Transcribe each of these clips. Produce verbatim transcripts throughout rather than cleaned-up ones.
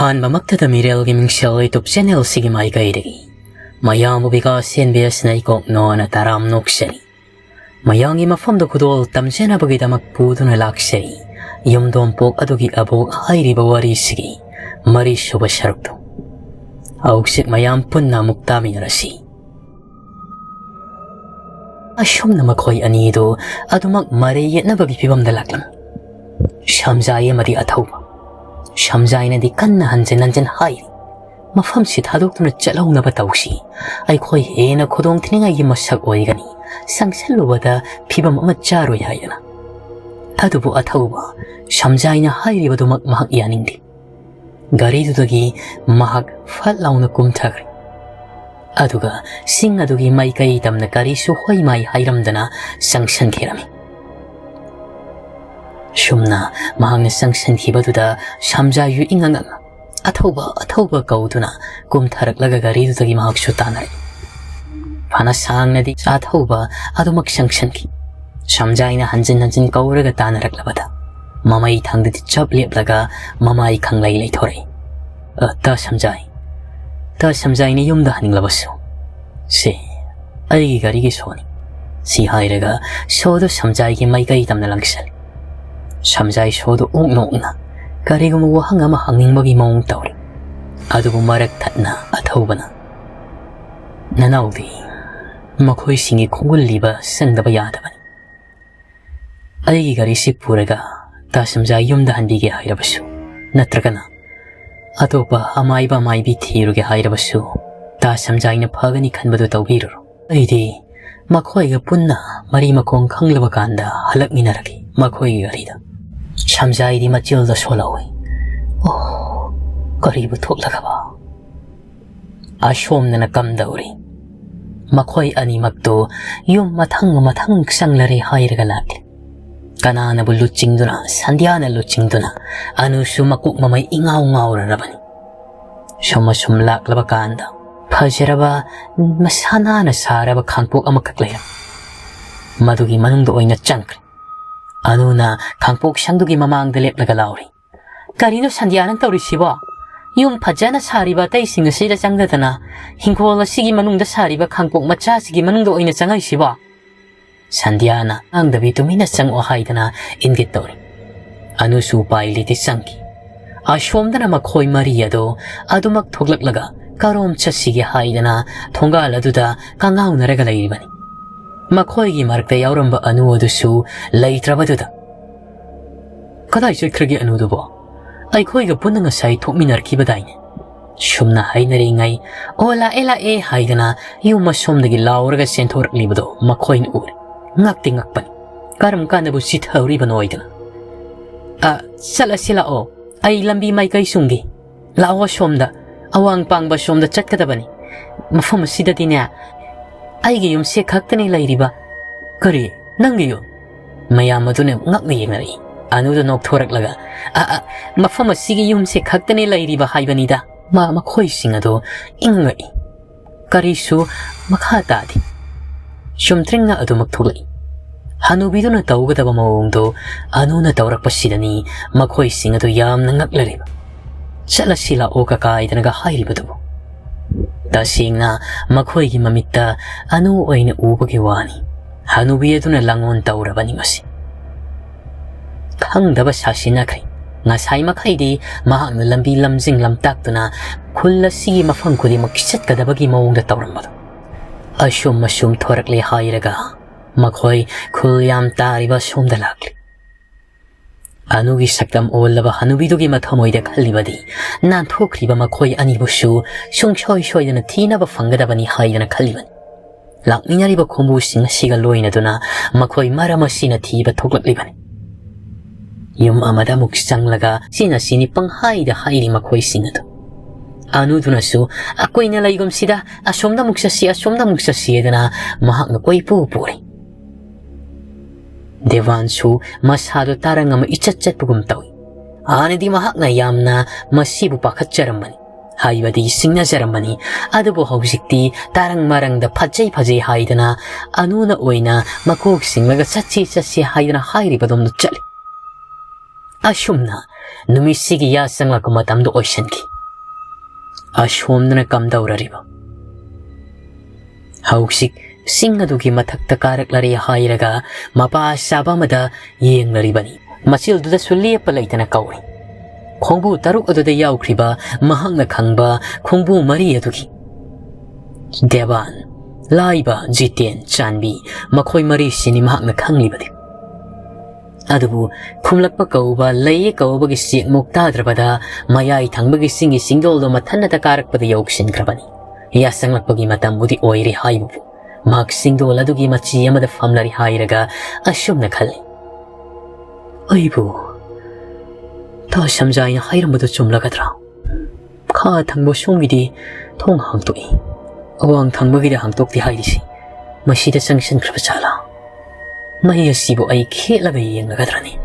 ꯑꯍꯥꯟꯕꯃꯛꯇꯗ ꯃꯤꯔꯦꯜꯒꯤ ꯃꯤꯡꯁꯦꯜ YouTube channel ꯑꯁꯤꯒꯤ ꯃꯥꯏꯀꯩꯗꯒꯤ ꯃꯌꯥꯝꯕꯨ ꯕꯤꯀꯥꯁ ꯑꯦꯟ ꯕꯤ ꯑꯦꯁꯅ ꯏꯀꯣꯛ ꯅꯣꯅ ꯇꯔꯥꯝ ꯅꯣꯛꯆꯔꯤ꯫ ꯃꯌꯥꯝꯒꯤ ꯃꯐꯝꯗ ꯈꯨꯗꯣꯜ ꯇꯝꯖꯅꯕꯒꯤꯗꯃꯛ ꯄꯨꯗꯨꯅ ꯂꯥꯛꯆꯔꯤ꯫ ꯌꯨꯝꯗꯣꯡꯄꯣꯛ ꯑꯗꯨꯒꯤ ꯑꯕꯣꯛ ꯍꯥꯏꯔꯤꯕ ꯋꯥꯔꯤꯁꯤꯒꯤ ꯃꯔꯤꯁꯨꯕ ꯁꯔꯨꯛꯇꯨ꯫ ꯍꯧꯖꯤꯛ ꯃꯌꯥꯝ ꯄꯨꯟꯅ ꯑꯃꯨꯛ ꯇꯥꯃꯤꯟꯅꯔꯁꯤ꯫ ꯑꯁꯨꯝꯅ ꯃꯈꯣꯏ ꯑꯅꯤꯗꯨ ꯑꯗꯨꯃꯛ ꯃꯔꯩ ꯌꯦꯠꯅꯕꯒꯤ ꯐꯤꯕꯝꯗ ꯂꯥꯛꯂꯝꯃꯤ꯫ ꯁꯝꯖꯥꯏ ꯑꯃꯗꯤ ꯑꯊꯧꯕ꯫ ꯁꯝꯖꯥꯏꯅꯗꯤ ꯀꯟꯅ ꯍꯟꯖꯤꯟ ꯍꯟꯖꯤꯟ ꯍꯥꯏꯔꯤ, "ꯃꯐꯝꯁꯤ ꯊꯥꯗꯣꯛꯇꯨꯅ ꯆꯠꯍꯧꯅꯕ ꯇꯧꯁꯤ꯫ ꯑꯩꯈꯣꯏ ꯍꯦꯟꯅ ꯈꯨꯗꯣꯡ ꯊꯤꯅꯤꯡꯉꯥꯏꯒꯤ ꯃꯁꯛ ꯑꯣꯏꯒꯅꯤ꯫ ꯆꯪꯁꯜꯂꯨꯕꯗ ꯐꯤꯕꯝ ꯑꯃ ꯆꯥꯔꯣꯏ" ꯍꯥꯏꯗꯅ꯫ ꯑꯗꯨꯕꯨ ꯑꯊꯧꯕ ꯁꯝꯖꯥꯏꯅ ꯍꯥꯏꯔꯤꯕꯗꯨꯃꯛ ꯃꯍꯥꯛ ꯌꯥꯅꯤꯡꯗꯦ꯫ ꯒꯥꯔꯤꯗꯨꯗꯒꯤ ꯃꯍꯥꯛ ꯐꯠ ꯂꯥꯎꯅ ꯀꯨꯝꯊꯈ꯭ꯔꯦ꯫ ꯑꯗꯨꯒ ꯆꯤꯡ ꯑꯗꯨꯒꯤ ꯃꯥꯏꯀꯩ ꯇꯝꯅ ꯀꯔꯤꯁꯨ ꯍꯣꯏ ꯃꯥꯏ ꯍꯥꯏꯔꯝꯗꯅ ꯆꯪꯁꯤꯟꯈꯤꯔꯝꯃꯤ꯫ ꯁꯨꯝꯅ ꯃꯍꯥꯛꯅ ꯆꯪꯁꯤꯟꯈꯤꯕꯗꯨꯗ ꯁꯝꯖꯥꯏꯁꯨ ꯏꯉꯛ ꯉꯛꯅ "ꯑꯊꯧꯕ, ꯑꯊꯧꯕ" ꯀꯧꯗꯨꯅ ꯀꯨꯝꯊꯔꯛꯂꯒ ꯒꯥꯔꯤꯗꯨꯗꯒꯤ ꯃꯍꯥꯛꯁꯨ ꯇꯥꯅꯔꯛꯏ꯫ ꯐꯅ ꯁꯥꯡꯅꯗꯤ ꯑꯊꯧꯕ ꯑꯗꯨꯃꯛ ꯆꯪꯁꯤꯟꯈꯤ꯫ ꯁꯝꯖꯥꯏꯅ ꯍꯟꯖꯤꯟ ꯍꯟꯖꯤꯟ ꯀꯧꯔꯒ ꯇꯥꯅꯔꯛꯂꯕꯗ ꯃꯃꯩ ꯊꯪꯗꯗꯤ ꯆꯞ ꯂꯦꯞꯂꯒ ꯃꯃꯥꯏ ꯈꯪꯂꯩ ꯂꯩꯊꯣꯔꯛꯏ꯫ "ꯑ, ꯇꯥ ꯁꯝꯖꯥꯏ, ꯇꯥ ꯁꯝꯖꯥꯏꯅ ꯌꯨꯝꯗ ꯍꯟꯅꯤꯡꯂꯕꯁꯨ, ꯁꯦ, ꯑꯩꯒꯤ ꯒꯥꯔꯤꯒꯤ ꯁꯣꯅꯤ" ꯁꯤ ꯍꯥꯏꯔꯒ ꯁꯣꯗꯨ ꯁꯝꯖꯥꯏꯒꯤ ꯃꯥꯏꯀꯩ ꯇꯝꯅ ꯂꯪꯁꯤꯜꯂꯤ꯫ ꯁꯝꯖꯥꯏ ꯁꯣꯗꯨ ꯑꯣꯛ ꯅꯣꯛꯅ ꯀꯔꯤꯒꯨꯝꯕ ꯋꯥꯍꯪ ꯑꯃ ꯍꯪꯅꯤꯡꯕꯒꯤ ꯃꯑꯣꯡ ꯇꯧꯔꯤ꯫ ꯑꯗꯨꯕꯨ ꯃꯔꯛ ꯊꯠꯅ ꯑꯊꯧꯕꯅ, "ꯅꯅꯥꯎꯗꯤ ꯃꯈꯣꯏꯁꯤꯡꯒꯤ ꯈꯣꯡꯒꯨꯜ ꯂꯤꯕ ꯆꯪꯗꯕ ꯌꯥꯗꯕꯅꯤ꯫ ꯑꯩꯒꯤ ꯒꯥꯔꯤꯁꯤ ꯄꯨꯔꯒ ꯇꯥ ꯁꯝꯖꯥꯏ ꯌꯨꯝꯗ ꯍꯟꯕꯤꯒꯦ ꯍꯥꯏꯔꯕꯁꯨ, ꯅꯠꯇ꯭ꯔꯒꯅ ꯑꯇꯣꯞꯄ ꯑꯃꯥꯏꯕ ꯑꯃꯥꯏꯕꯤ ꯊꯤꯔꯨꯒꯦ ꯍꯥꯏꯔꯕꯁꯨ, ꯇꯥ ꯁꯝꯖꯥꯏꯅ ꯐꯒꯅꯤ ꯈꯟꯕꯗꯨ ꯇꯧꯕꯤꯔꯨꯔꯣ꯫ ꯑꯩꯗꯤ ꯃꯈꯣꯏꯒ ꯄꯨꯟꯅ ꯃꯔꯤ ꯃꯈꯣꯡ ꯈꯪꯂꯕ ꯀꯥꯟꯗ ꯍꯜꯂꯛꯃꯤꯟꯅꯔꯒꯦ ꯃꯈꯣꯏꯒꯤ ꯒꯥꯔꯤꯗ"꯫ ꯁꯝꯖꯥꯏꯗꯤ ꯃꯆꯤꯜꯗ ꯁꯣꯜꯍꯧꯏ꯫ "ꯑꯣ, ꯀꯔꯤꯕꯨ ꯊꯣꯛꯂꯒꯕ?" ꯑꯁꯣꯝꯗꯅ ꯀꯝꯗꯧꯔꯤ? ꯃꯈꯣꯏ ꯑꯅꯤꯃꯛꯇꯨ ꯌꯨꯝ ꯃꯊꯪ ꯃꯊꯪ ꯆꯪꯂꯔꯦ ꯍꯥꯏꯔꯒ ꯂꯥꯛꯂꯤ꯫ ꯀꯅꯥꯅꯕꯨ ꯂꯨꯆꯤꯡꯗꯨꯅ, ꯁꯟꯙ꯭ꯌꯥꯅ ꯂꯨꯆꯤꯡꯗꯨꯅ, ꯑꯅꯨꯁꯨ ꯃꯀꯣꯛ ꯃꯃꯩ ꯏꯉꯥꯎ ꯉꯥꯎꯔꯔꯕꯅꯤ꯫ ꯁꯨꯝ ꯑꯁꯨꯝ ꯂꯥꯛꯂꯕ ꯀꯥꯟꯗ ꯐꯖꯔꯕ, ꯃꯁꯥ ꯅꯥꯟꯅ ꯁꯥꯔꯕ ꯈꯥꯡꯄꯣꯛ ꯑꯃꯈꯛ ꯂꯩꯔꯝꯃꯤ꯫ ꯃꯗꯨꯒꯤ ꯃꯅꯨꯡꯗ ꯑꯣꯏꯅ ꯆꯪꯈ꯭ꯔꯦ꯫ ꯑꯅꯨꯅ ꯈꯥꯡꯄꯣꯛ ꯁꯪꯗꯨꯒꯤ ꯃꯃꯥꯡꯗ ꯂꯦꯞꯂꯒ ꯂꯥꯎꯔꯤ, "ꯀꯔꯤꯅꯣ ꯁꯟꯙ꯭ꯌꯥ ꯅꯪ ꯇꯧꯔꯤꯁꯤꯕꯣ? ꯌꯨꯝ ꯐꯖꯅ ꯁꯥꯔꯤꯕ ꯑꯇꯩꯁꯤꯡ ꯑꯁꯤꯗ ꯆꯪꯗꯗꯅ ꯍꯤꯡꯈꯣꯜ ꯑꯁꯤꯒꯤ ꯃꯅꯨꯡꯗ ꯁꯥꯔꯤꯕ ꯈꯥꯡꯄꯣꯛ ꯃꯆꯥꯁꯤꯒꯤ ꯃꯅꯨꯡꯗ ꯑꯣꯏꯅ ꯆꯪꯉꯛꯏꯁꯤꯕꯣ?" ꯁꯟꯙ꯭ꯌꯥꯅ ꯉꯥꯡꯗꯕꯤ ꯇꯨꯃꯤꯟꯅ ꯆꯪꯉꯛꯑꯣ ꯍꯥꯏꯗꯅ ꯏꯪꯒꯤꯠ ꯇꯧꯔꯤ꯫ ꯑꯅꯨꯁꯨ ꯎꯄꯥꯏ ꯂꯩꯇꯦ ꯆꯪꯈꯤ꯫ ꯑꯁꯣꯝꯗꯅ ꯃꯈꯣꯏ ꯃꯔꯤ ꯑꯗꯣ ꯑꯗꯨꯃꯛ ꯊꯣꯛꯂꯛꯂꯒ ꯀꯔꯣꯝ ꯆꯠꯁꯤꯒꯦ ꯍꯥꯏꯗꯅ ꯊꯣꯡꯒꯥꯜ ꯑꯗꯨꯗ ꯀꯉꯥꯎꯅꯔꯒ ꯂꯩꯔꯤꯕꯅꯤ꯫ ꯃꯈꯣꯏꯒꯤ ꯃꯔꯛꯇ ꯌꯥꯎꯔꯝꯕ ꯑꯅꯨ ꯑꯗꯨꯁꯨ ꯂꯩꯇ꯭ꯔꯕꯗꯨꯗ, "ꯀꯗꯥꯏ ꯆꯠꯈ꯭ꯔꯒꯦ ꯑꯅꯨꯗꯨꯕꯣ? ꯑꯩꯈꯣꯏꯒ ꯄꯨꯟꯅ ꯉꯁꯥꯏ ꯊꯣꯛꯃꯤꯟꯅꯔꯛꯈꯤꯕꯗꯥꯏꯅꯦ?" ꯁꯨꯝꯅ ꯍꯥꯏꯅꯔꯤꯉꯩ, "ꯑꯣ, ꯂꯥꯛꯑꯦ, ꯂꯥꯛꯑꯦ" ꯍꯥꯏꯗꯅ ꯌꯨꯝ ꯑꯁꯣꯝꯗꯒꯤ ꯂꯥꯎꯔꯒ ꯆꯦꯟꯊꯣꯔꯛꯂꯤꯕꯗꯣ ꯃꯈꯣꯏꯅ ꯎꯔꯦ꯫ ꯉꯛꯇꯤ ꯉꯛꯄꯅꯤ꯫ ꯀꯔꯝ ꯀꯥꯟꯗꯕꯨ ꯆꯤꯊꯍꯧꯔꯤꯕꯅꯣ ꯍꯥꯏꯗꯅ꯫ "ꯑ, ꯆꯠꯂꯁꯤ ꯂꯥꯛꯑꯣ, ꯑꯩ ꯂꯝꯕꯤ ꯃꯥꯏꯀꯩ ꯁꯨꯡꯒꯦ꯫ ꯂꯥꯛꯑꯣ ꯑꯁꯣꯝꯗ, ꯑꯋꯥꯡ ꯄꯥꯡꯕ ꯑꯁꯣꯝꯗ ꯆꯠꯀꯗꯕꯅꯤ꯫ ꯃꯐꯝ ꯑꯁꯤꯗꯗꯤꯅꯦ, ꯑꯩꯒꯤ ꯌꯨꯝꯁꯦ ꯈꯛꯇꯅꯤ ꯂꯩꯔꯤꯕ꯫" "ꯀꯔꯤ? ꯅꯪꯒꯤ ꯌꯨꯝ?" ꯃꯌꯥꯝ ꯑꯗꯨꯅ ꯉꯛꯅ ꯌꯦꯡꯅꯔꯛꯏ꯫ ꯑꯅꯨꯗ ꯅꯣꯛꯊꯣꯔꯛꯂꯒ, "ꯑ, ꯑ, ꯃꯐꯝ ꯑꯁꯤꯒꯤ ꯌꯨꯝꯁꯦ ꯈꯛꯇꯅꯤ ꯂꯩꯔꯤꯕ ꯍꯥꯏꯕꯅꯤꯗ꯫" ꯃꯥ ꯃꯈꯣꯏꯁꯤꯡ ꯑꯗꯨ ꯏꯪꯉꯛꯏ꯫ ꯀꯔꯤꯁꯨ ꯃꯈꯥ ꯇꯥꯗꯦ꯫ ꯆꯨꯝꯗ꯭ꯔꯤꯡꯅ ꯑꯗꯨꯃꯛ ꯊꯣꯛꯂꯛꯏ꯫ ꯍꯅꯨꯕꯤꯗꯨꯅ ꯇꯧꯒꯗꯕ ꯃꯑꯣꯡꯗꯨ ꯑꯅꯨꯅ ꯇꯧꯔꯛꯄꯁꯤꯗꯅꯤ ꯃꯈꯣꯏꯁꯤꯡ ꯑꯗꯨ ꯌꯥꯝꯅ ꯉꯛꯂꯔꯤꯕ꯫ "ꯆꯠꯂꯁꯤ ꯂꯥꯛꯑꯣ ꯀꯀꯥ" ꯍꯥꯏꯗꯅꯒ ꯍꯥꯏꯔꯤꯕꯗꯨꯕꯨ꯫ ꯇꯁꯦꯡꯅ ꯃꯈꯣꯏꯒꯤ ꯃꯃꯤꯠꯇ ꯑꯅꯨ ꯑꯣꯏꯅ ꯎꯕꯒꯤ ꯋꯥꯅꯤ꯫ ꯍꯅꯨꯕꯤ ꯑꯗꯨꯅ ꯂꯥꯡꯑꯣꯟ ꯇꯧꯔꯕꯅꯤ ꯃꯁꯤ꯫ ꯈꯪꯗꯕ ꯁꯥꯁꯤꯟꯅꯈ꯭ꯔꯦ꯫ ꯉꯁꯥꯏ ꯃꯈꯩꯗꯤ ꯃꯍꯥꯛꯅ ꯂꯝꯕꯤ ꯂꯝꯖꯤꯡ ꯂꯝꯇꯥꯛꯇꯨꯅ ꯈꯨꯜ ꯑꯁꯤꯒꯤ ꯃꯐꯝ ꯈꯨꯗꯤꯡꯃꯛ ꯆꯠꯀꯗꯕꯒꯤ ꯃꯑꯣꯡꯗ ꯇꯧꯔꯝꯕꯗꯣ꯫ ꯑꯁꯨꯝ ꯑꯁꯨꯝ ꯊꯣꯔꯛꯂꯦ ꯍꯥꯏꯔꯒ ꯃꯈꯣꯏ ꯈꯨꯜ ꯌꯥꯝ ꯇꯥꯔꯤꯕ ꯑꯁꯣꯝꯗ ꯂꯥꯛꯂꯤ꯫ ꯑꯅꯨꯒꯤ ꯁꯛꯇꯝ ꯑꯣꯜꯂꯕ ꯍꯅꯨꯕꯤꯗꯨꯒꯤ ꯃꯊꯃꯣꯏꯗ ꯈꯜꯂꯤꯕꯗꯤ ꯅꯥꯟꯊꯣꯛꯈ꯭ꯔꯤꯕ ꯃꯈꯣꯏ ꯑꯅꯤꯕꯨꯁꯨ ꯁꯨꯡꯁꯣꯏ ꯁꯣꯏꯗꯅ ꯊꯤꯅꯕ ꯐꯪꯒꯗꯕꯅꯤ ꯍꯥꯏꯗꯅ ꯈꯜꯂꯤꯕꯅꯤ꯫ ꯂꯥꯛꯃꯤꯟꯅꯔꯤꯕ ꯈꯣꯡꯕꯨꯁꯤꯡ ꯑꯁꯤꯒ ꯂꯣꯏꯅꯗꯨꯅ ꯃꯈꯣꯏ ꯃꯔꯝ ꯑꯁꯤꯅ ꯊꯤꯕ ꯊꯣꯛꯂꯛꯂꯤꯕꯅꯤ꯫ ꯌꯨꯝ ꯑꯃꯗ ꯑꯃꯨꯛ ꯆꯪꯂꯒ ꯁꯤꯅ ꯁꯤꯅꯤ ꯄꯪꯍꯥꯏꯗ ꯍꯥꯏꯔꯤ ꯃꯈꯣꯏꯁꯤꯡ ꯑꯗꯨ꯫ ꯑꯅꯨꯗꯨꯅꯁꯨ "ꯑ, ꯀꯨꯏꯅ ꯂꯩꯒꯨꯝꯁꯤꯗ, ꯑꯁꯣꯝꯗ ꯑꯃꯨꯛ ꯆꯠꯁꯤ, ꯑꯁꯣꯝꯗ ꯑꯃꯨꯛ ꯆꯠꯁꯤ" ꯍꯥꯏꯗꯅ ꯃꯍꯥꯛꯅ ꯀꯣꯏꯄꯨ ꯄꯨꯔꯤ꯫ ꯗꯦꯋꯥꯟꯁꯨ ꯃꯁꯥꯗꯣ ꯇꯥꯔꯪ ꯑꯃ ꯏꯆꯠ ꯆꯠꯄꯒꯨꯝ ꯇꯧꯏ꯫ ꯍꯥꯟꯅꯗꯤ ꯃꯍꯥꯛꯅ ꯌꯥꯝꯅ ꯃꯁꯤꯕꯨ ꯄꯥꯈꯠꯆꯔꯝꯕꯅꯤ, ꯍꯥꯏꯕꯗꯤ ꯁꯤꯡꯅꯖꯔꯝꯕꯅꯤ꯫ ꯑꯗꯨꯕꯨ ꯍꯧꯖꯤꯛꯇꯤ ꯇꯥꯔꯪ ꯃꯔꯪꯗ ꯐꯖꯩ ꯐꯖꯩ ꯍꯥꯏꯗꯅ ꯑꯅꯨꯅ ꯑꯣꯏꯅ ꯃꯀꯣꯛ ꯁꯤꯡꯂꯒ "ꯆꯠꯁꯤ, ꯆꯠꯁꯤ" ꯍꯥꯏꯗꯅ ꯍꯥꯏꯔꯤꯕꯗꯣꯝꯗ ꯆꯠꯂꯤ꯫ ꯑꯁꯨꯝꯅ ꯅꯨꯃꯤꯠꯁꯤꯒꯤ ꯌꯥ ꯆꯪꯂꯛꯄ ꯃꯇꯝꯗ ꯑꯣꯏꯁꯤꯟꯈꯤ꯫ ꯑꯁꯣꯝꯗꯅ ꯀꯝꯗꯧꯔꯔꯤꯕ? ꯍꯧꯖꯤꯛ ꯆꯤꯡ ꯑꯗꯨꯒꯤ ꯃꯊꯛꯇ ꯀꯥꯔꯛꯂꯔꯦ ꯍꯥꯏꯔꯒ ꯃꯄꯥ ꯆꯥꯕ ꯑꯃꯗ ꯌꯦꯡꯂꯔꯤꯕꯅꯤ꯫ ꯃꯆꯤꯜꯗꯨꯗꯁꯨ ꯂꯦꯞꯄ ꯂꯩꯇꯅ ꯀꯧꯔꯤ꯫ ꯈꯣꯡꯕꯨ ꯇꯔꯨꯛ ꯑꯗꯨꯗ ꯌꯥꯎꯈ꯭ꯔꯤꯕ ꯃꯍꯥꯛꯅ ꯈꯪꯕ ꯈꯣꯡꯕꯨ ꯃꯔꯤ ꯑꯗꯨꯒꯤ ꯗꯦꯕꯥꯟ, ꯂꯥꯏꯕ, ꯖꯤꯇꯦꯟ, ꯆꯥꯟꯕꯤ, ꯃꯈꯣꯏ ꯃꯔꯤꯁꯤꯅꯤ ꯃꯍꯥꯛꯅ ꯈꯪꯂꯤꯕꯗꯤ꯫ ꯑꯗꯨꯕꯨ ꯈꯨꯝꯂꯛꯄ ꯀꯧꯕ, ꯂꯩꯌꯦ ꯀꯧꯕꯒꯤ ꯆꯦꯛꯃꯨꯛ ꯇꯥꯗ꯭ꯔꯕꯗ ꯃꯌꯥꯏ ꯊꯪꯕꯒꯤ ꯆꯤꯡꯒꯤ ꯆꯤꯡꯗꯣꯜꯗꯣ ꯃꯊꯟꯅꯇ ꯀꯥꯔꯛꯄꯗ ꯌꯧꯁꯤꯟꯈ꯭ꯔꯕꯅꯤ꯫ ꯌꯥꯆꯪꯂꯛꯄꯒꯤ ꯃꯇꯝꯕꯨꯗꯤ ꯑꯣꯏꯔꯦ ꯍꯥꯏꯕꯕꯨ ꯃꯍꯥꯛ ꯆꯤꯡꯗꯣꯜ ꯑꯗꯨꯒꯤ ꯃꯆꯤ ꯑꯃꯗ ꯐꯝꯂꯔꯤ ꯍꯥꯏꯔꯒ ꯑꯁꯨꯝꯅ ꯈꯜꯂꯤ, "ꯑꯩꯕꯨ ꯇꯥ ꯁꯝꯖꯥꯏꯅ ꯍꯥꯏꯔꯝꯕꯗꯨ ꯆꯨꯝꯂꯒꯗ꯭ꯔꯥ? ꯈꯥ ꯊꯪꯕ ꯁꯣꯝꯒꯤꯗꯤ ꯊꯣꯡ ꯍꯥꯡꯇꯣꯛꯏ, ꯑꯋꯥꯡ ꯊꯪꯕꯒꯤꯗ ꯍꯥꯡꯇꯣꯛꯇꯦ ꯍꯥꯏꯔꯤꯁꯤ ꯃꯁꯤꯗ ꯆꯪꯁꯤꯟꯈ꯭ꯔꯕ ꯖꯥꯠꯂꯥ? ꯃꯩ ꯑꯁꯤꯕꯨ ꯑꯩ ꯈꯦꯠꯂꯒ ꯌꯦꯡꯂꯒꯗ꯭ꯔꯅꯤ?"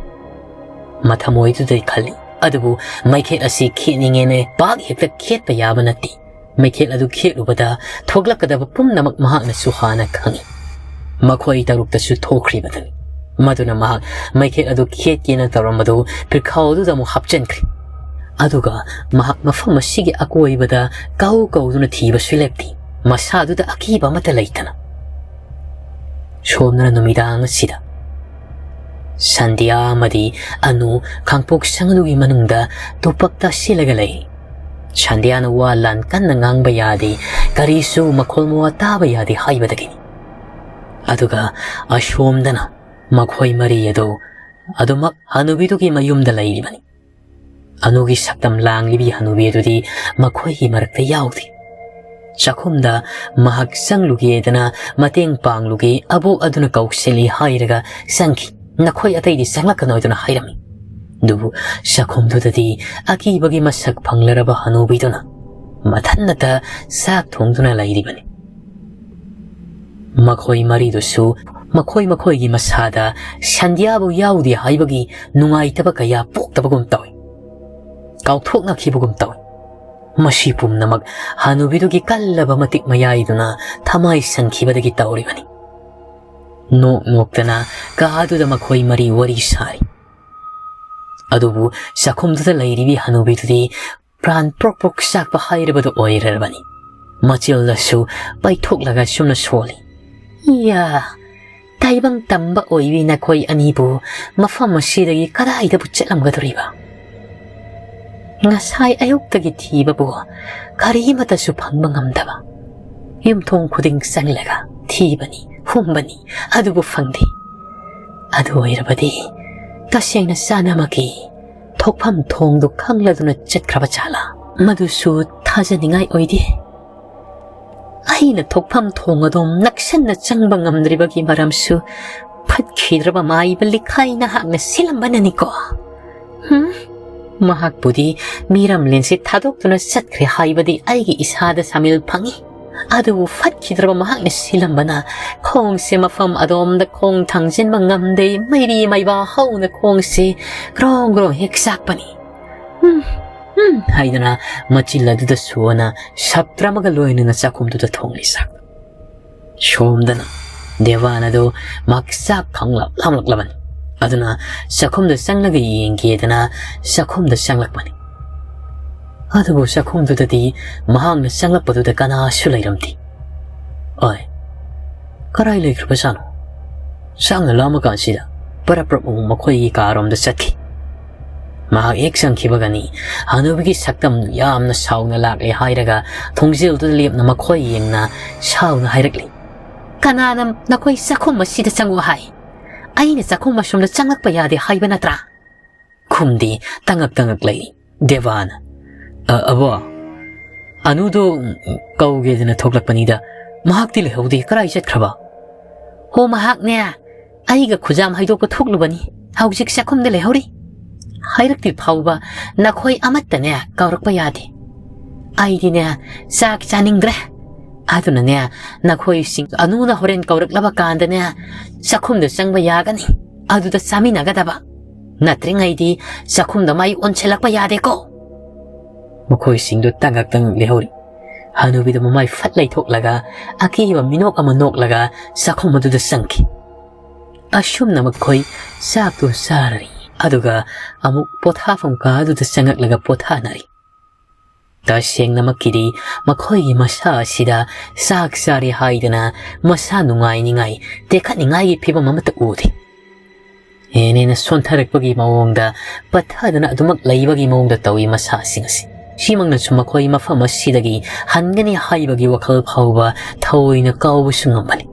ꯃꯊꯃꯣꯏꯗꯨꯗ ꯈꯜꯂꯤ꯫ ꯑꯗꯨꯕꯨ ꯃꯩꯈꯦꯠ ꯑꯁꯤ ꯈꯦꯠꯅꯤꯡꯉꯦꯅ ꯄꯥꯛ ꯍꯦꯛꯇ ꯈꯦꯠꯄ ꯌꯥꯕ ꯅꯠꯇꯦ꯫ ꯃꯩꯈꯦꯠ ꯑꯗꯨ ꯈꯦꯠꯂꯨꯕꯗ ꯊꯣꯛꯂꯛꯀꯗꯕ ꯄꯨꯝꯅꯃꯛ ꯃꯍꯥꯛꯅꯁꯨ ꯍꯥꯟꯅ ꯈꯪꯏ꯫ ꯃꯈꯣꯏ ꯇꯔꯨꯛꯇꯁꯨ ꯊꯣꯛꯈ꯭ꯔꯤꯕꯗꯨꯅꯤ꯫ ꯃꯗꯨꯅ ꯃꯍꯥꯛ ꯃꯩꯈꯦꯠ ꯑꯗꯨ ꯈꯦꯠꯀꯦꯅ ꯇꯧꯔꯝꯕꯗꯨ ꯄꯤꯈꯥꯎꯗꯨꯗ ꯑꯃꯨꯛ ꯍꯥꯞꯆꯤꯟꯈ꯭ꯔꯦ꯫ ꯑꯗꯨꯒ ꯃꯍꯥꯛ ꯃꯐꯝ ꯑꯁꯤꯒꯤ ꯑꯀꯣꯏꯕꯗ ꯀꯧ ꯀꯧꯗꯨꯅ ꯊꯤꯕꯁꯨ ꯂꯦꯞꯇꯦ, ꯃꯁꯥꯗꯨꯗ ꯑꯀꯤꯕ ꯑꯃꯠꯇ ꯂꯩꯇꯅ꯫ ꯁꯣꯝꯗꯅ ꯅꯨꯃꯤꯗꯥꯡ ꯑꯁꯤꯗ ꯁꯟꯙ꯭ꯌꯥ ꯑꯃꯗꯤ ꯑꯅꯨ ꯈꯥꯡꯄꯣꯛ ꯁꯪ ꯑꯗꯨꯒꯤ ꯃꯅꯨꯡꯗ ꯇꯨꯄꯛ ꯇꯥꯁꯤꯜꯂꯒ ꯂꯩꯔꯤ꯫ ꯁꯟꯙ꯭ꯌꯥꯅ ꯋꯥ ꯂꯥꯟ ꯀꯟꯅ ꯉꯥꯡꯕ ꯌꯥꯗꯦ, ꯀꯔꯤꯁꯨ ꯃꯈꯣꯜ ꯃꯋꯥ ꯇꯥꯕ ꯌꯥꯗꯦ ꯍꯥꯏꯕꯗꯒꯤꯅꯤ꯫ ꯑꯗꯨꯒ ꯑꯁꯣꯝꯗꯅ ꯃꯈꯣꯏ ꯃꯔꯤ ꯑꯗꯨ ꯑꯗꯨꯃꯛ ꯍꯅꯨꯕꯤꯗꯨꯒꯤ ꯃꯌꯨꯝꯗ ꯂꯩꯔꯤꯕꯅꯤ꯫ ꯑꯅꯨꯒꯤ ꯁꯛꯇꯝ ꯂꯥꯡꯂꯤꯕꯤ ꯍꯅꯨꯕꯤ ꯑꯗꯨꯗꯤ ꯃꯈꯣꯏꯒꯤ ꯃꯔꯛꯇ ꯌꯥꯎꯗꯦ꯫ ꯆꯥꯛꯈꯨꯝꯗ ꯃꯍꯥꯛ ꯆꯪꯂꯨꯒꯦꯗꯅ ꯃꯇꯦꯡ ꯄꯥꯡꯂꯨꯒꯦ, ꯑꯕꯣꯛ ꯑꯗꯨꯅ ꯀꯧꯁꯤꯜꯂꯤ ꯍꯥꯏꯔꯒ ꯆꯪꯈꯤ꯫ ꯅꯈꯣꯏ ꯑꯇꯩꯗꯤ ꯆꯪꯂꯛꯀꯅꯣ ꯍꯥꯏꯗꯨꯅ ꯍꯥꯏꯔꯝꯃꯤ꯫ ꯑꯗꯨꯕꯨ ꯆꯥꯛꯈꯨꯝꯗꯨꯗꯗꯤ ꯑꯀꯤꯕꯒꯤ ꯃꯁꯛ ꯐꯪꯂꯔꯕ ꯍꯅꯨꯕꯤꯗꯨꯅ ꯃꯊꯟꯅꯇ ꯆꯥꯛ ꯊꯣꯡꯗꯨꯅ ꯂꯩꯔꯤꯕꯅꯤ꯫ ꯃꯈꯣꯏ ꯃꯔꯤꯗꯨꯁꯨ ꯃꯈꯣꯏ ꯃꯈꯣꯏꯒꯤ ꯃꯁꯥꯗ ꯁꯟꯙ꯭ꯌꯥꯕꯨ ꯌꯥꯎꯗꯦ ꯍꯥꯏꯕꯒꯤ ꯅꯨꯡꯉꯥꯏꯇꯕ ꯀꯌꯥ ꯄꯣꯛꯇꯕꯒꯨꯝ ꯇꯧꯏ꯫ ꯀꯥꯎꯊꯣꯛꯅꯈꯤꯕꯒꯨꯝ ꯇꯧꯏ꯫ ꯃꯁꯤ ꯄꯨꯝꯅꯃꯛ ꯍꯅꯨꯕꯤꯗꯨꯒꯤ ꯀꯜꯂꯕ ꯃꯇꯤꯛ ꯃꯌꯥꯏꯗꯨꯅ ꯊꯃꯥꯏ ꯁꯟꯈꯤꯕꯗꯒꯤ ꯇꯧꯔꯤꯕꯅꯤ꯫ ꯅꯣꯛ ꯅꯣꯛꯇꯅ ꯀꯥꯗꯨꯗ ꯃꯈꯣꯏ ꯃꯔꯤ ꯋꯥꯔꯤ ꯁꯥꯔꯤ꯫ ꯑꯗꯨꯕꯨ ꯆꯥꯛꯈꯨꯝꯗꯨꯗ ꯂꯩꯔꯤꯕꯤ ꯍꯅꯨꯕꯤꯗꯨꯗꯤ ꯄ꯭ꯔꯥꯟ ꯄ꯭ꯔꯣꯛ ꯄ꯭ꯔꯣꯛ ꯆꯥꯛꯄ ꯍꯥꯏꯔꯕꯗꯨ ꯑꯣꯏꯔꯕꯅꯤ꯫ ꯃꯆꯤꯜꯗꯁꯨ ꯄꯩꯊꯣꯛꯂꯒ ꯁꯨꯝꯅ ꯁꯣꯜꯂꯤ꯫ "ꯏꯌꯥ, ꯇꯥꯏꯕꯪ ꯇꯝꯕ ꯑꯣꯏꯕꯤ ꯅꯈꯣꯏ ꯑꯅꯤꯕꯨ ꯃꯐꯝ ꯑꯁꯤꯗꯒꯤ ꯀꯗꯥꯏꯗꯕꯨ ꯆꯠꯂꯝꯒꯗꯧꯔꯤꯕ? ꯉꯁꯥꯏ ꯑꯌꯨꯛꯇꯒꯤ ꯊꯤꯕꯕꯨ ꯀꯔꯤꯃꯠꯇꯁꯨ ꯐꯪꯕ ꯉꯝꯗꯕ꯫ ꯌꯨꯝꯊꯣꯡ ꯈꯨꯗꯤꯡ ꯆꯪꯂꯒ ꯊꯤꯕꯅꯤ, ꯍꯨꯝꯕꯅꯤ, ꯑꯗꯨꯕꯨ ꯐꯪꯗꯦ꯫ ꯑꯗꯨ ꯑꯣꯏꯔꯕꯗꯤ ꯇꯁꯦꯡꯅ ꯆꯥꯅꯃꯛꯀꯤ ꯊꯣꯛꯐꯝ ꯊꯣꯡꯗꯨ ꯈꯪꯂꯗꯨꯅ ꯆꯠꯈ꯭ꯔꯕ ꯖꯥꯠꯂꯥ? ꯃꯗꯨꯁꯨ ꯊꯥꯖꯅꯤꯡꯉꯥꯏ ꯑꯣꯏꯗꯦ꯫ ꯑꯩꯅ ꯊꯣꯛꯐꯝ ꯊꯣꯡ ꯑꯗꯨꯝ ꯅꯛꯁꯟꯅ ꯆꯪꯕ ꯉꯝꯗ꯭ꯔꯤꯕꯒꯤ ꯃꯔꯝꯁꯨ ꯐꯠꯈꯤꯗ꯭ꯔꯕ ꯃꯥꯏꯕ ꯂꯤꯈꯥꯏ ꯅꯍꯥꯛꯅ ꯁꯤꯜꯂꯝꯕꯅꯅꯤꯀꯣ?" ꯍꯨꯝ? ꯃꯍꯥꯛꯄꯨꯗꯤ ꯃꯤꯔꯝꯂꯦꯟꯁꯤ ꯊꯥꯗꯣꯛꯇꯨꯅ ꯆꯠꯈ꯭ꯔꯦ ꯍꯥꯏꯕꯗꯤ ꯑꯩꯒꯤ ꯏꯁꯥꯗ ꯁꯥꯃꯤꯜ ꯐꯪꯏ꯫ ꯑꯗꯨꯕꯨ ꯐꯠꯈꯤꯗ꯭ꯔꯕ ꯃꯍꯥꯛꯅ ꯁꯤꯜꯂꯝꯕꯅ ꯈꯣꯡꯁꯦ ꯃꯐꯝ ꯑꯗꯣꯝꯗ ꯈꯣꯡ ꯊꯥꯡꯖꯤꯟꯕ ꯉꯝꯗꯦ, ꯃꯩꯔꯤ ꯃꯩꯕꯥ ꯍꯧꯅ ꯈꯣꯡꯁꯦ ꯒ꯭ꯔꯣꯡ ꯒ꯭ꯔꯣꯡ ꯍꯦꯛ ꯆꯥꯛꯄꯅꯤ꯫ "ꯎꯝ, ꯎꯝ" ꯍꯥꯏꯗꯨꯅ ꯃꯆꯤꯜ ꯑꯗꯨꯗ ꯁꯨꯑꯅ ꯁꯞꯇ꯭ꯔ ꯑꯃꯒ ꯂꯣꯏꯅꯅ ꯆꯥꯛꯈꯨꯝꯗꯨꯗ ꯊꯣꯡꯂꯤ ꯆꯥꯛ꯫ ꯁꯣꯝꯗꯅ ꯗꯦꯋꯥꯟ ꯑꯗꯨ ꯃꯍꯥꯛ ꯆꯥꯛ ꯈꯪꯂꯥꯞ ꯂꯥꯝꯂꯛꯂꯕꯅꯤ꯫ ꯑꯗꯨꯅ ꯆꯥꯛꯈꯨꯝꯗ ꯆꯪꯂꯒ ꯌꯦꯡꯒꯦꯗꯅ ꯆꯥꯛꯈꯨꯝꯗ ꯆꯪꯂꯛꯄꯅꯤ꯫ ꯑꯗꯨꯕꯨ ꯆꯥꯛꯈꯨꯝꯗꯨꯗꯗꯤ ꯃꯍꯥꯛꯅ ꯆꯪꯂꯛꯄꯗꯨꯗ ꯀꯅꯥꯁꯨ ꯂꯩꯔꯝꯗꯦ꯫ "ꯑꯣꯏ, ꯀꯔꯥꯏ ꯂꯩꯈ꯭ꯔꯕꯖꯥꯠꯅꯣ?" ꯆꯥꯛꯅ ꯂꯥꯝꯃꯀꯥꯟꯁꯤꯗ ꯄꯔꯞ ꯄꯔꯞ ꯑꯃꯨꯛ ꯃꯈꯣꯏꯒꯤ ꯀꯥꯔꯣꯝꯗ ꯆꯠꯈꯤ꯫ ꯃꯍꯥꯛ ꯍꯦꯛ ꯆꯪꯈꯤꯕꯒꯅꯤ ꯍꯅꯨꯕꯤꯒꯤ ꯁꯛꯇꯝ ꯌꯥꯝꯅ ꯁꯥꯎꯅ ꯂꯥꯛꯂꯦ ꯍꯥꯏꯔꯒ ꯊꯣꯡꯖꯦꯜꯗꯨꯗ ꯂꯦꯞꯅ ꯃꯈꯣꯏ ꯌꯦꯡꯅ ꯁꯥꯎꯅ ꯍꯥꯏꯔꯛꯂꯤ꯫ "ꯀꯅꯥꯅ ꯅꯈꯣꯏ ꯆꯥꯛꯈꯨꯝ ꯑꯁꯤꯗ ꯆꯪꯉꯨ ꯍꯥꯏ? ꯑꯩꯅ ꯆꯥꯛꯈꯨꯝ ꯑꯁꯣꯝꯗ ꯆꯪꯂꯛꯄ ꯌꯥꯗꯦ ꯍꯥꯏꯕ ꯅꯠꯇ꯭ꯔꯥ?" ꯈꯨꯝꯗꯤ ꯇꯉꯛ ꯇꯉꯛ ꯂꯩ꯫ ꯗꯦꯕꯥꯅ, "ꯑ, ꯑꯕꯣ, ꯑꯅꯨꯗꯣ ꯀꯧꯒꯦꯗꯅ ꯊꯣꯛꯂꯛꯄꯅꯤꯗ, ꯃꯍꯥꯛꯇꯤ ꯂꯩꯍꯧꯗꯦ, ꯀꯔꯥꯏ ꯆꯠꯈ꯭ꯔꯕ?" "ꯍꯣ, ꯃꯍꯥꯛꯅꯦ ꯑꯩꯒ ꯈꯨꯖꯥꯝ ꯍꯩꯗꯣꯛꯄ ꯊꯣꯛꯂꯨꯕꯅꯤ, ꯍꯧꯖꯤꯛ ꯆꯥꯛꯈꯨꯝꯗ ꯂꯩꯍꯧꯔꯤ꯫ ꯍꯥꯏꯔꯛꯇ꯭ꯔꯤ ꯐꯥꯎꯕ ꯅꯈꯣꯏ ꯑꯃꯠꯇꯅꯦ ꯀꯧꯔꯛꯄ ꯌꯥꯗꯦ꯫ ꯑꯩꯗꯤꯅꯦ ꯆꯥꯛ ꯆꯥꯅꯤꯡꯗ꯭ꯔꯦ꯫ ꯑꯗꯨꯅꯅꯦ ꯅꯈꯣꯏꯁꯤꯡ ꯑꯅꯨꯅ ꯍꯣꯔꯦꯟ ꯀꯧꯔꯛꯂꯕ ꯀꯥꯟꯗꯅꯦ ꯆꯥꯛꯈꯨꯝꯗ ꯆꯪꯕ ꯌꯥꯒꯅꯤ, ꯑꯗꯨꯗ ꯆꯥꯃꯤꯟꯅꯒꯗꯕ꯫ ꯅꯠꯇ꯭ꯔꯤꯉꯩꯗꯤ ꯆꯥꯛꯈꯨꯝꯗ ꯃꯥꯏ ꯑꯣꯟꯁꯤꯜꯂꯛꯄ ꯌꯥꯗꯦꯀꯣ꯫" ꯃꯈꯣꯏꯁꯤꯡꯗꯨ ꯇꯉꯛ ꯇꯉꯛ ꯂꯩꯍꯧꯔꯤ꯫ ꯍꯅꯨꯕꯤꯗ ꯃꯃꯥꯏ ꯐꯠ ꯂꯩꯊꯣꯛꯂꯒ ꯑꯀꯤꯕ ꯃꯤꯅꯣꯛ ꯑꯃ ꯅꯣꯛꯂꯒ ꯆꯥꯛꯈꯨꯝ ꯑꯗꯨꯗ ꯆꯪꯈꯤ꯫ ꯑꯁꯨꯝꯅ ꯃꯈꯣꯏ ꯆꯥꯛꯇꯨ ꯆꯥꯔꯔꯤ, ꯑꯗꯨꯒ ꯑꯃꯨꯛ ꯄꯣꯊꯥꯐꯝ ꯀꯥ ꯑꯗꯨꯗ ꯆꯪꯉꯛꯂꯒ ꯄꯣꯊꯥꯅꯔꯤ꯫ ꯇꯁꯦꯡꯅꯃꯛꯀꯤꯗꯤ ꯃꯈꯣꯏꯒꯤ ꯃꯁꯥ ꯑꯁꯤꯗ ꯆꯥꯛ ꯆꯥꯔꯦ ꯍꯥꯏꯗꯅ ꯃꯁꯥ ꯅꯨꯡꯉꯥꯏꯅꯤꯡꯉꯥꯏ, ꯇꯦꯛꯈꯠꯅꯤꯡꯉꯥꯏꯒꯤ ꯐꯤꯕꯝ ꯑꯃꯠꯇ ꯎꯗꯦ꯫ ꯍꯦꯟꯅ ꯍꯦꯟꯅ ꯁꯣꯟꯊꯔꯛꯄꯒꯤ ꯃꯑꯣꯡꯗ, ꯄꯠꯊꯗꯅ ꯑꯗꯨꯃꯛ ꯂꯩꯕꯒꯤ ꯃꯑꯣꯡꯗ ꯇꯧꯏ ꯃꯁꯥꯁꯤꯡ ꯑꯁꯤ꯫ ꯁꯤꯃꯛꯅꯁꯨ ꯃꯈꯣꯏ ꯃꯐꯝ ꯑꯁꯤꯗꯒꯤ ꯍꯟꯒꯅꯤ ꯍꯥꯏꯕꯒꯤ ꯋꯥꯈꯜ ꯐꯥꯎꯕ ꯊꯑꯣꯏꯅ ꯀꯥꯎꯕꯁꯨ ꯉꯝꯕꯅꯤ꯫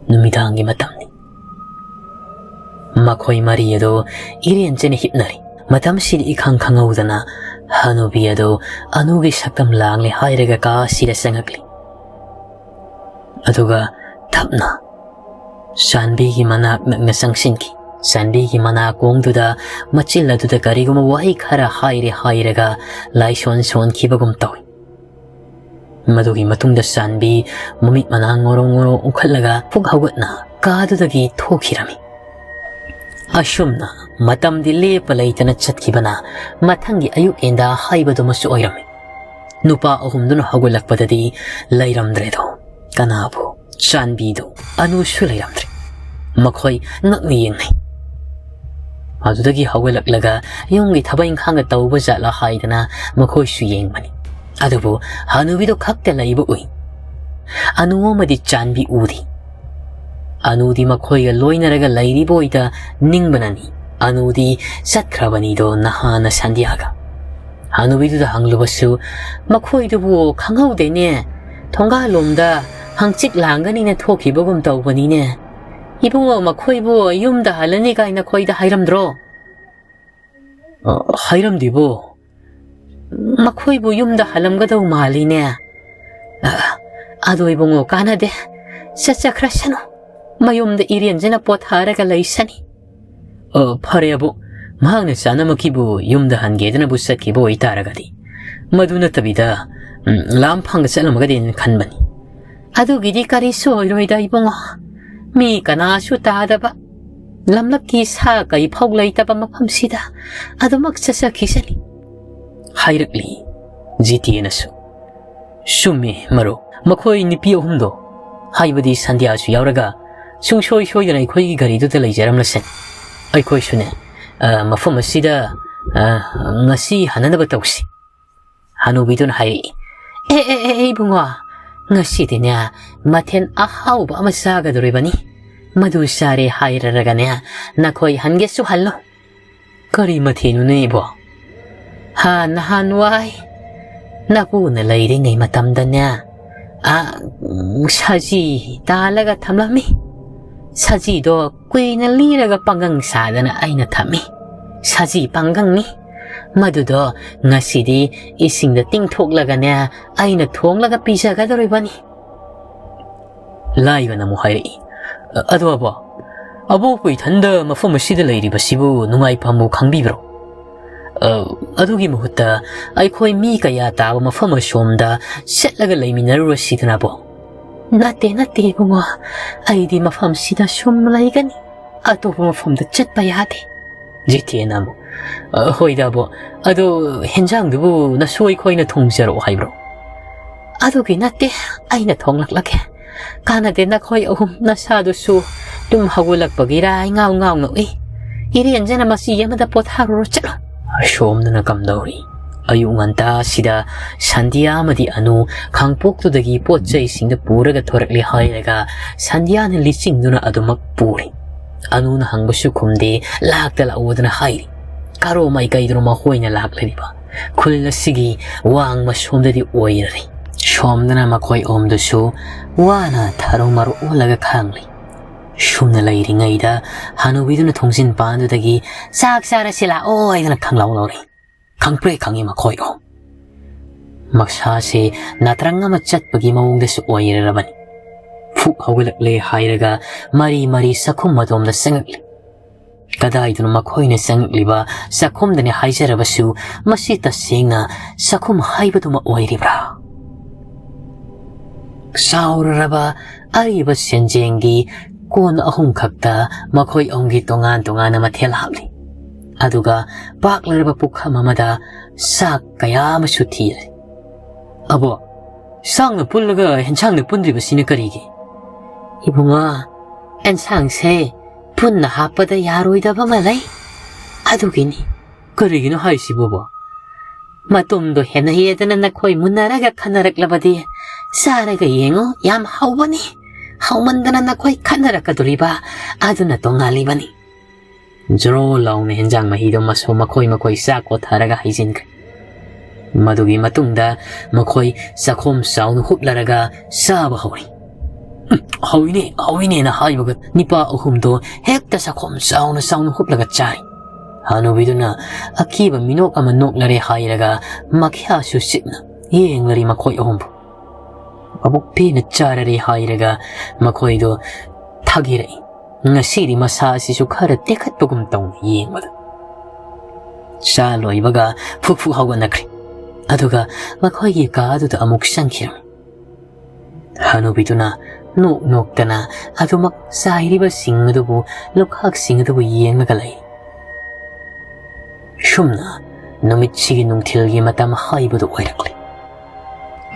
ꯅꯨꯃꯤꯗꯥꯡꯒꯤ ꯃꯇꯝꯅꯤ꯫ ꯃꯈꯣꯏ ꯃꯔꯤ ꯑꯗꯨ ꯏꯔꯦꯟꯖꯅ ꯍꯤꯞꯅꯔꯤ꯫ ꯃꯇꯝꯁꯤꯗ ꯏꯈꯪ ꯈꯪꯍꯧꯗꯅ ꯍꯅꯨꯕꯤ ꯑꯗꯨ ꯑꯅꯨꯒꯤ ꯁꯛꯇꯝ ꯂꯥꯡꯂꯦ ꯍꯥꯏꯔꯒ ꯀꯥ ꯑꯁꯤꯗ ꯆꯪꯉꯛꯂꯤ꯫ ꯑꯗꯨꯒ ꯇꯞꯅ ꯆꯥꯟꯕꯤꯒꯤ ꯃꯅꯥꯛ ꯅꯛꯅ ꯆꯪꯁꯤꯟꯈꯤ꯫ ꯆꯥꯟꯕꯤꯒꯤ ꯃꯅꯥꯀꯣꯡꯗꯨꯗ, ꯃꯆꯤꯜ ꯑꯗꯨꯗ ꯀꯔꯤꯒꯨꯝꯕ ꯋꯥꯍꯩ ꯈꯔ ꯍꯥꯏꯔꯦ ꯍꯥꯏꯔꯒ ꯂꯥꯏꯁꯣꯟ ꯁꯣꯟꯈꯤꯕꯒꯨꯝ ꯇꯧꯏ꯫ ꯃꯗꯨꯒꯤ ꯃꯇꯨꯡꯗ ꯆꯥꯟꯕꯤ ꯃꯃꯤꯠ ꯃꯅꯥ ꯉꯣꯔꯣ ꯉꯣꯔꯣ ꯎꯈꯠꯂꯒ ꯐꯨꯛ ꯍꯧꯒꯠꯅ ꯀꯥꯗꯨꯗꯒꯤ ꯊꯣꯛꯈꯤꯔꯝꯃꯤ꯫ ꯑꯁꯨꯝꯅ ꯃꯇꯝꯗꯤ ꯂꯦꯞꯄ ꯂꯩꯇꯅ ꯆꯠꯈꯤꯕꯅ ꯃꯊꯪꯒꯤ ꯑꯌꯨꯛ ꯌꯦꯟꯗꯥ ꯍꯥꯏꯕꯗꯨꯃꯁꯨ ꯑꯣꯏꯔꯝꯃꯤ꯫ ꯅꯨꯄꯥ ꯑꯍꯨꯝꯗꯨꯅ ꯍꯧꯒꯠꯂꯛꯄꯗꯗꯤ ꯂꯩꯔꯝꯗ꯭ꯔꯦꯗꯣ꯫ ꯀꯅꯥꯕꯨ? ꯆꯥꯟꯕꯤꯗꯣ꯫ ꯑꯅꯨꯁꯨ ꯂꯩꯔꯝꯗ꯭ꯔꯦ꯫ ꯃꯈꯣꯏ ꯉꯛꯅ ꯌꯦꯡꯅꯩ꯫ ꯑꯗꯨꯗꯒꯤ ꯍꯧꯒꯠꯂꯛꯂꯒ ꯌꯨꯝꯒꯤ ꯊꯕꯛ ꯏꯪꯈꯥꯡꯒ ꯇꯧꯕ ꯖꯥꯠꯂꯥ ꯍꯥꯏꯗꯅ ꯃꯈꯣꯏꯁꯨ ꯌꯦꯡꯕꯅꯤ꯫ ꯑꯗꯨꯕꯨ ꯍꯅꯨꯕꯤꯗꯣ ꯈꯛꯇ ꯂꯩꯕ ꯎꯏ꯫ ꯑꯅꯨ ꯑꯃꯗꯤ ꯆꯥꯟꯕꯤ ꯎꯗꯦ꯫ ꯑꯅꯨꯗꯤ ꯃꯈꯣꯏꯒ ꯂꯣꯏꯅꯔꯒ ꯂꯩꯔꯤꯕ ꯑꯣꯏꯗ ꯅꯤꯡꯕꯅꯅꯤ꯫ ꯑꯅꯨꯗꯤ ꯆꯠꯈ꯭ꯔꯕꯅꯤꯗꯣ ꯅꯍꯥꯟꯅ ꯁꯟꯙ꯭ꯌꯥꯒ꯫ ꯍꯅꯨꯕꯤꯗꯨꯗ ꯍꯪꯂꯨꯕꯁꯨ, "ꯃꯈꯣꯏꯗꯨꯕꯨ ꯈꯪꯍꯧꯗꯦꯅꯦ, ꯊꯣꯡꯒꯥꯜꯂꯣꯝꯗ ꯍꯪꯆꯤꯠ ꯂꯥꯡꯒꯅꯤꯅ ꯊꯣꯛꯈꯤꯕꯒꯨꯝ ꯇꯧꯕꯅꯤꯅꯦ꯫ ꯏꯕꯨꯡꯉꯣ, ꯃꯈꯣꯏꯕꯨ ꯌꯨꯝꯗ ꯍꯜꯂꯅꯤ ꯀꯥꯏꯅ ꯈꯣꯏꯗ ꯍꯥꯏꯔꯝꯗ꯭ꯔꯣ?" "ꯑ, ꯍꯥꯏꯔꯝꯗꯦꯕꯣ꯫ ꯃꯈꯣꯏꯕꯨ ꯌꯨꯝꯗ ꯍꯜꯂꯝꯒꯗꯧ ꯃꯥꯜꯂꯤꯅꯦ꯫ ꯑ, ꯑꯗꯣ ꯏꯕꯨꯡꯉꯣ, ꯀꯥꯟꯅꯗꯦ꯫ ꯆꯠꯆꯈ꯭ꯔꯁꯅꯨ꯫ ꯃꯌꯨꯝꯗ ꯏꯔꯦꯟꯖꯅ ꯄꯣꯊꯥꯔꯒ ꯂꯩꯁꯅꯤ꯫" "ꯑ, ꯐꯔꯦꯕꯨ, ꯃꯍꯥꯛꯅ ꯆꯥꯅꯃꯛꯀꯤꯕꯨ ꯌꯨꯝꯗ ꯍꯟꯒꯦꯗꯅꯕꯨ ꯆꯠꯈꯤꯕ ꯑꯣꯏꯇꯥꯔꯒꯗꯤ, ꯃꯗꯨ ꯅꯠꯇꯕꯤꯗ, ꯎꯝ, ꯂꯥꯝ ꯐꯪꯒ ꯆꯠꯂꯝꯃꯒꯗꯤꯅ ꯈꯟꯕꯅꯤ꯫" "ꯑꯗꯨꯒꯤꯗꯤ ꯀꯔꯤꯁꯨ ꯑꯣꯏꯔꯣꯏꯗ ꯏꯕꯨꯡꯉꯣ꯫ ꯃꯤ ꯀꯅꯥꯁꯨ ꯇꯥꯗꯕ, ꯂꯝꯂꯛꯀꯤ ꯁꯥ ꯀꯩ ꯐꯥꯎ ꯂꯩꯇꯕ ꯃꯐꯝꯁꯤꯗ ꯑꯗꯨꯃꯛ ꯆꯠꯆꯈꯤꯁꯅꯤ꯫" ꯍꯥꯏꯔꯛꯂꯤ ꯖꯤꯇꯦꯅꯁꯨ꯫ "ꯆꯨꯝꯃꯤ ꯃꯔꯨꯞ, ꯃꯈꯣꯏ ꯅꯨꯄꯤ ꯑꯍꯨꯝꯗꯣ, ꯍꯥꯏꯕꯗꯤ ꯁꯟꯙ꯭ꯌꯥꯁꯨ ꯌꯥꯎꯔꯒ, ꯁꯨꯡꯁꯣꯏ ꯁꯣꯏꯗꯅ ꯑꯩꯈꯣꯏꯒꯤ ꯒꯥꯔꯤꯗꯨꯗ ꯂꯩꯖꯔꯝꯂꯁꯅꯤ꯫ ꯑꯩꯈꯣꯏꯁꯨꯅꯦ, ꯑ, ꯃꯐꯝ ꯑꯁꯤꯗ, ꯑ, ꯉꯁꯤ ꯍꯟꯅꯅꯕ ꯇꯧꯁꯤ꯫" ꯍꯅꯨꯕꯤꯗꯨꯅ ꯍꯥꯏꯔꯛꯏ, "ꯑꯦ, ꯑꯦ, ꯑꯦ, ꯏꯕꯨꯡꯉꯣ, ꯉꯁꯤꯗꯤꯅꯦ ꯃꯊꯦꯜ ꯑꯍꯥꯎꯕ ꯑꯃ ꯆꯥꯒꯗꯧꯔꯤꯕꯅꯤ꯫ ꯃꯗꯨ ꯆꯥꯔꯦ ꯍꯥꯏꯔꯔꯒꯅꯦ ꯅꯈꯣꯏ ꯍꯟꯒꯦꯁꯨ ꯍꯜꯂꯣ꯫" "ꯀꯔꯤ ꯃꯊꯦꯜꯅꯣꯅꯦ ꯏꯕꯣ?" "ꯍꯥ, ꯅꯍꯥꯟꯋꯥꯏ ꯅꯄꯨꯅ ꯂꯩꯔꯤꯉꯩ ꯃꯇꯝꯗꯅꯦ, ꯑ, ꯁꯖꯤ ꯇꯥꯜꯂꯒ ꯊꯝꯂꯝꯃꯤ꯫ ꯁꯖꯤꯗꯣ ꯀꯨꯏꯅ ꯂꯤꯔꯒ ꯄꯥꯡꯒꯪ ꯁꯥꯗꯅ ꯑꯩꯅ ꯊꯝꯃꯤ꯫ ꯁꯖꯤ ꯄꯥꯡꯒꯪꯅꯤ꯫ ꯃꯗꯨꯗꯣ ꯉꯁꯤꯗꯤ ꯏꯁꯤꯡꯗ ꯇꯤꯡꯊꯣꯛꯂꯒꯅꯦ ꯑꯩꯅ ꯊꯣꯡꯂꯒ ꯄꯤꯖꯒꯗꯧꯔꯤꯕꯅꯤ꯫" ꯂꯥꯏꯕꯅ ꯑꯃꯨꯛ ꯍꯥꯏꯔꯛꯏ, "ꯑ-, ꯑꯗꯣ ꯑꯕꯣ, ꯑꯕꯣꯛꯄꯨ ꯏꯊꯟꯗ ꯃꯐꯝ ꯑꯁꯤꯗ ꯂꯩꯔꯤꯕꯁꯤꯕꯨ ꯅꯨꯡꯉꯥꯏꯐꯝꯕꯨ ꯈꯪꯕꯤꯕ꯭ꯔꯣ? ꯑ, ꯑꯗꯨꯒꯤ ꯃꯍꯨꯠꯇ ꯑꯩꯈꯣꯏ ꯃꯤ ꯀꯌꯥ ꯇꯥꯕ ꯃꯐꯝ ꯑꯁꯣꯝꯗ ꯆꯠꯂꯒ ꯂꯩꯃꯤꯟꯅꯔꯨꯔꯁꯤꯗꯅ ꯑꯕꯣ?" "ꯅꯠꯇꯦ, ꯅꯠꯇꯦ ꯏꯕꯨꯡꯉꯣ, ꯑꯩꯗꯤ ꯃꯐꯝꯁꯤꯗ ꯁꯨꯝ ꯂꯩꯒꯅꯤ꯫ ꯑꯇꯣꯞꯄ ꯃꯐꯝꯗ ꯆꯠꯄ ꯌꯥꯗꯦ꯫" ꯖꯤꯊꯦꯟꯅ ꯑꯃꯨꯛ, "ꯑ, ꯍꯣꯏꯗ ꯑꯕꯣ, ꯑꯗꯣ ꯍꯦꯟꯖꯥꯡꯗꯨꯕꯨ ꯅꯁꯨ ꯑꯩꯈꯣꯏꯅ ꯊꯣꯡꯖꯔꯛꯑꯣ ꯍꯥꯏꯕ꯭ꯔꯣ?" "ꯑꯗꯨꯒꯤ ꯅꯠꯇꯦ, ꯑꯩꯅ ꯊꯣꯡꯂꯛꯂꯒꯦ꯫ ꯀꯥꯟꯅꯗꯦ, ꯅꯈꯣꯏ ꯑꯍꯨꯝ ꯅꯁꯥꯗꯨꯁꯨ ꯇꯨꯝ ꯍꯧꯒꯠꯂꯛꯄꯒꯤꯔꯥ ꯏꯉꯥꯎ ꯉꯥꯎ ꯅꯣꯛꯏ꯫ ꯏꯔꯦꯟꯖꯅ ꯃꯆꯤ ꯑꯃꯗ ꯄꯣꯊꯥꯔꯨꯔꯣ ꯆꯠꯂꯣ꯫" ꯑꯁꯣꯝꯗꯅ ꯀꯝꯗꯧꯔꯤ? ꯑꯌꯨꯛ ꯉꯟꯇꯥꯁꯤꯗ ꯁꯟꯙ꯭ꯌꯥ ꯑꯃꯗꯤ ꯑꯅꯨ ꯈꯥꯡꯄꯣꯛꯇꯨꯗꯒꯤ ꯄꯣꯠ ꯆꯩꯁꯤꯡꯗꯨ ꯄꯨꯔꯒ ꯊꯣꯔꯛꯂꯦ ꯍꯥꯏꯔꯒ ꯁꯟꯙ꯭ꯌꯥꯅ ꯂꯤꯆꯤꯡꯗꯨꯅ ꯑꯗꯨꯃꯛ ꯄꯨꯔꯤ꯫ ꯑꯅꯨꯅ ꯍꯪꯕꯁꯨ ꯈꯨꯝꯗꯦ, ꯂꯥꯛꯇ ꯂꯥꯛꯑꯣꯗꯅ ꯍꯥꯏꯔꯤ꯫ ꯀꯔꯣ ꯃꯥꯏꯀꯩꯗꯅꯣ ꯃꯈꯣꯏꯅ ꯂꯥꯛꯂꯤꯕ? ꯈꯨꯜ ꯑꯁꯤꯒꯤ ꯋꯥꯡꯃ ꯁꯣꯝꯗꯗꯤ ꯑꯣꯏꯔꯔꯦ꯫ ꯁꯣꯝꯗꯅ ꯃꯈꯣꯏ ꯑꯍꯨꯝꯗꯨꯁꯨ ꯋꯥꯅ ꯊꯔꯣ ꯃꯔꯣ ꯑꯣꯜꯂꯒ ꯈꯥꯡꯂꯤ꯫ ꯁꯨꯝꯅ ꯂꯩꯔꯤꯉꯩꯗ ꯍꯅꯨꯕꯤꯗꯨꯅ ꯊꯣꯡꯖꯤꯟ ꯄꯥꯟꯗꯨꯗꯒꯤ, "ꯆꯥꯛ ꯆꯥꯔꯁꯤ ꯂꯥꯛꯑꯣ" ꯍꯥꯏꯗꯅ ꯈꯪꯂꯥꯎ ꯂꯥꯎꯔꯛꯏ꯫ ꯈꯪꯄ꯭ꯔꯦꯛ ꯈꯪꯉꯤ ꯃꯈꯣꯏ ꯑꯍꯨꯝ꯫ ꯃꯁꯥꯁꯦ ꯅꯥꯇ꯭ꯔꯪ ꯑꯃ ꯆꯠꯄꯒꯤ ꯃꯑꯣꯡꯗꯁꯨ ꯑꯣꯏꯔꯔꯕꯅꯤ꯫ ꯐꯨꯛ ꯍꯧꯒꯠꯂꯛꯂꯦ ꯍꯥꯏꯔꯒ ꯃꯔꯤ ꯃꯔꯤ ꯆꯥꯛꯈꯨꯝ ꯑꯗꯣꯝꯗ ꯆꯪꯉꯛꯂꯤ꯫ ꯀꯗꯥꯏꯗꯅꯣ ꯃꯈꯣꯏꯅ ꯆꯪꯉꯛꯂꯤꯕ ꯆꯥꯛꯈꯨꯝꯗꯅꯤ ꯍꯥꯏꯖꯔꯕꯁꯨ, ꯃꯁꯤ ꯇꯁꯦꯡꯅ ꯆꯥꯛꯈꯨꯝ ꯍꯥꯏꯕꯗꯨꯃ ꯑꯣꯏꯔꯤꯕ꯭ꯔꯥ? ꯆꯥꯎꯔꯔꯕ ꯑꯔꯤꯕ ꯁꯦꯟꯖꯦꯡꯒꯤ ꯀꯣꯟ ꯑꯍꯨꯝ ꯈꯛꯇ ꯃꯈꯣꯏ ꯑꯍꯨꯝꯒꯤ ꯇꯣꯉꯥꯟ ꯇꯣꯉꯥꯟꯅ ꯃꯊꯦꯜ ꯍꯥꯞꯂꯤ꯫ ꯑꯗꯨꯒ ꯄꯥꯛꯂꯔꯕ ꯄꯨꯈꯝ ꯑꯃꯗ ꯆꯥꯛ ꯀꯌꯥ ꯑꯃꯁꯨ ꯊꯤꯔꯦ꯫ "ꯑꯕꯣ, ꯆꯥꯛꯅ ꯄꯨꯜꯂꯒ ꯍꯦꯟꯁꯥꯡꯅ ꯄꯨꯟꯗ꯭ꯔꯤꯕꯁꯤꯅ ꯀꯔꯤꯒꯤ?" "ꯏꯕꯨꯡꯉꯣ, ꯑꯦꯟꯁꯥꯡꯁꯦ ꯄꯨꯟꯅ ꯍꯥꯞꯄꯗ ꯌꯥꯔꯣꯏꯗꯕ ꯑꯃ ꯂꯩ, ꯑꯗꯨꯒꯤꯅꯤ꯫" "ꯀꯔꯤꯒꯤꯅꯣ ꯍꯥꯏꯁꯤꯕꯣꯕꯣ?" ꯃꯇꯨꯝꯗꯣ ꯍꯦꯟꯅ ꯍꯦꯗꯅ ꯅꯈꯣꯏ ꯃꯨꯟꯅꯔꯒ ꯈꯟꯅꯔꯛꯂꯕꯗꯤ ꯆꯥꯔꯒ ꯌꯦꯡꯉꯨ, ꯌꯥꯝ ꯍꯥꯎꯕꯅꯤ꯫ ꯍꯥꯎꯃꯟꯗꯅ ꯅꯈꯣꯏ ꯈꯟꯅꯔꯛꯀꯗꯣꯔꯤꯕ ꯑꯗꯨꯅ ꯇꯣꯉꯥꯜꯂꯤꯕꯅꯤ꯫ ꯖ꯭ꯔꯣ ꯂꯥꯎꯅ ꯍꯦꯟꯖꯥꯡ ꯃꯍꯤꯗꯣ ꯃꯁꯣ ꯃꯈꯣꯏ ꯃꯈꯣꯏ ꯆꯥꯛ ꯀꯣꯊꯔꯒ ꯍꯩꯖꯤꯟꯈ꯭ꯔꯦ꯫ ꯃꯗꯨꯒꯤ ꯃꯇꯨꯡꯗ ꯃꯈꯣꯏ ꯆꯥꯛꯈꯣꯝ ꯆꯥꯎꯅ ꯍꯨꯞꯂꯔꯒ ꯆꯥꯕ ꯍꯧꯔꯤ꯫ "ꯎꯝ, ꯍꯥꯎꯏꯅꯦ, ꯍꯥꯎꯏꯅꯦꯅ" ꯍꯥꯏꯕꯒ ꯅꯤꯄꯥ ꯑꯍꯨꯝꯗꯣ ꯍꯦꯛꯇ ꯆꯥꯛꯈꯣꯝ ꯆꯥꯎꯅ ꯆꯥꯎꯅ ꯍꯨꯞꯂꯒ ꯆꯥꯔꯤ꯫ ꯍꯅꯨꯕꯤꯗꯨꯅ ꯑꯀꯤꯕ ꯃꯤꯅꯣꯛ ꯑꯃ ꯅꯣꯛꯂꯔꯦ ꯍꯥꯏꯔꯒ ꯃꯈ꯭ꯌꯥꯁꯨ ꯁꯤꯠꯅ ꯌꯦꯡꯂꯔꯤ ꯃꯈꯣꯏ ꯑꯍꯨꯝꯕꯨ꯫ ꯃꯕꯨꯛ ꯄꯦꯟꯅ ꯆꯥꯔꯔꯦ ꯍꯥꯏꯔꯒ ꯃꯈꯣꯏꯗꯣ ꯊꯥꯒꯤꯔꯛꯏ꯫ ꯉꯁꯤꯗꯤ ꯃꯁꯥ ꯑꯁꯤꯁꯨ ꯈꯔ ꯇꯦꯛꯈꯠꯄꯒꯨꯝ ꯇꯧꯅ ꯌꯦꯡꯕꯗ꯫ ꯆꯥ ꯂꯣꯏꯕꯒ ꯐꯨꯛ ꯐꯨꯛ ꯍꯧꯒꯠꯅꯈ꯭ꯔꯦ꯫ ꯑꯗꯨꯒ ꯃꯈꯣꯏꯒꯤ ꯀꯥ ꯑꯗꯨꯗ ꯑꯃꯨꯛ ꯆꯪꯈꯤꯔꯝꯃꯤ꯫ ꯍꯅꯨꯕꯤꯗꯨꯅ ꯅꯣꯛ ꯅꯣꯛꯇꯅ ꯑꯗꯨꯃꯛ ꯆꯥꯏꯔꯤꯕꯁꯤꯡ ꯑꯗꯨꯕꯨ, ꯂꯨꯈꯥꯛꯁꯤꯡ ꯑꯗꯨꯕꯨ ꯌꯦꯡꯂꯒ ꯂꯩ꯫ ꯁꯨꯝꯅ ꯅꯨꯃꯤꯠꯁꯤꯒꯤ ꯅꯨꯡꯊꯤꯜꯒꯤ ꯃꯇꯝ ꯍꯥꯏꯕꯗꯨ ꯑꯣꯏꯔꯛꯂꯦ꯫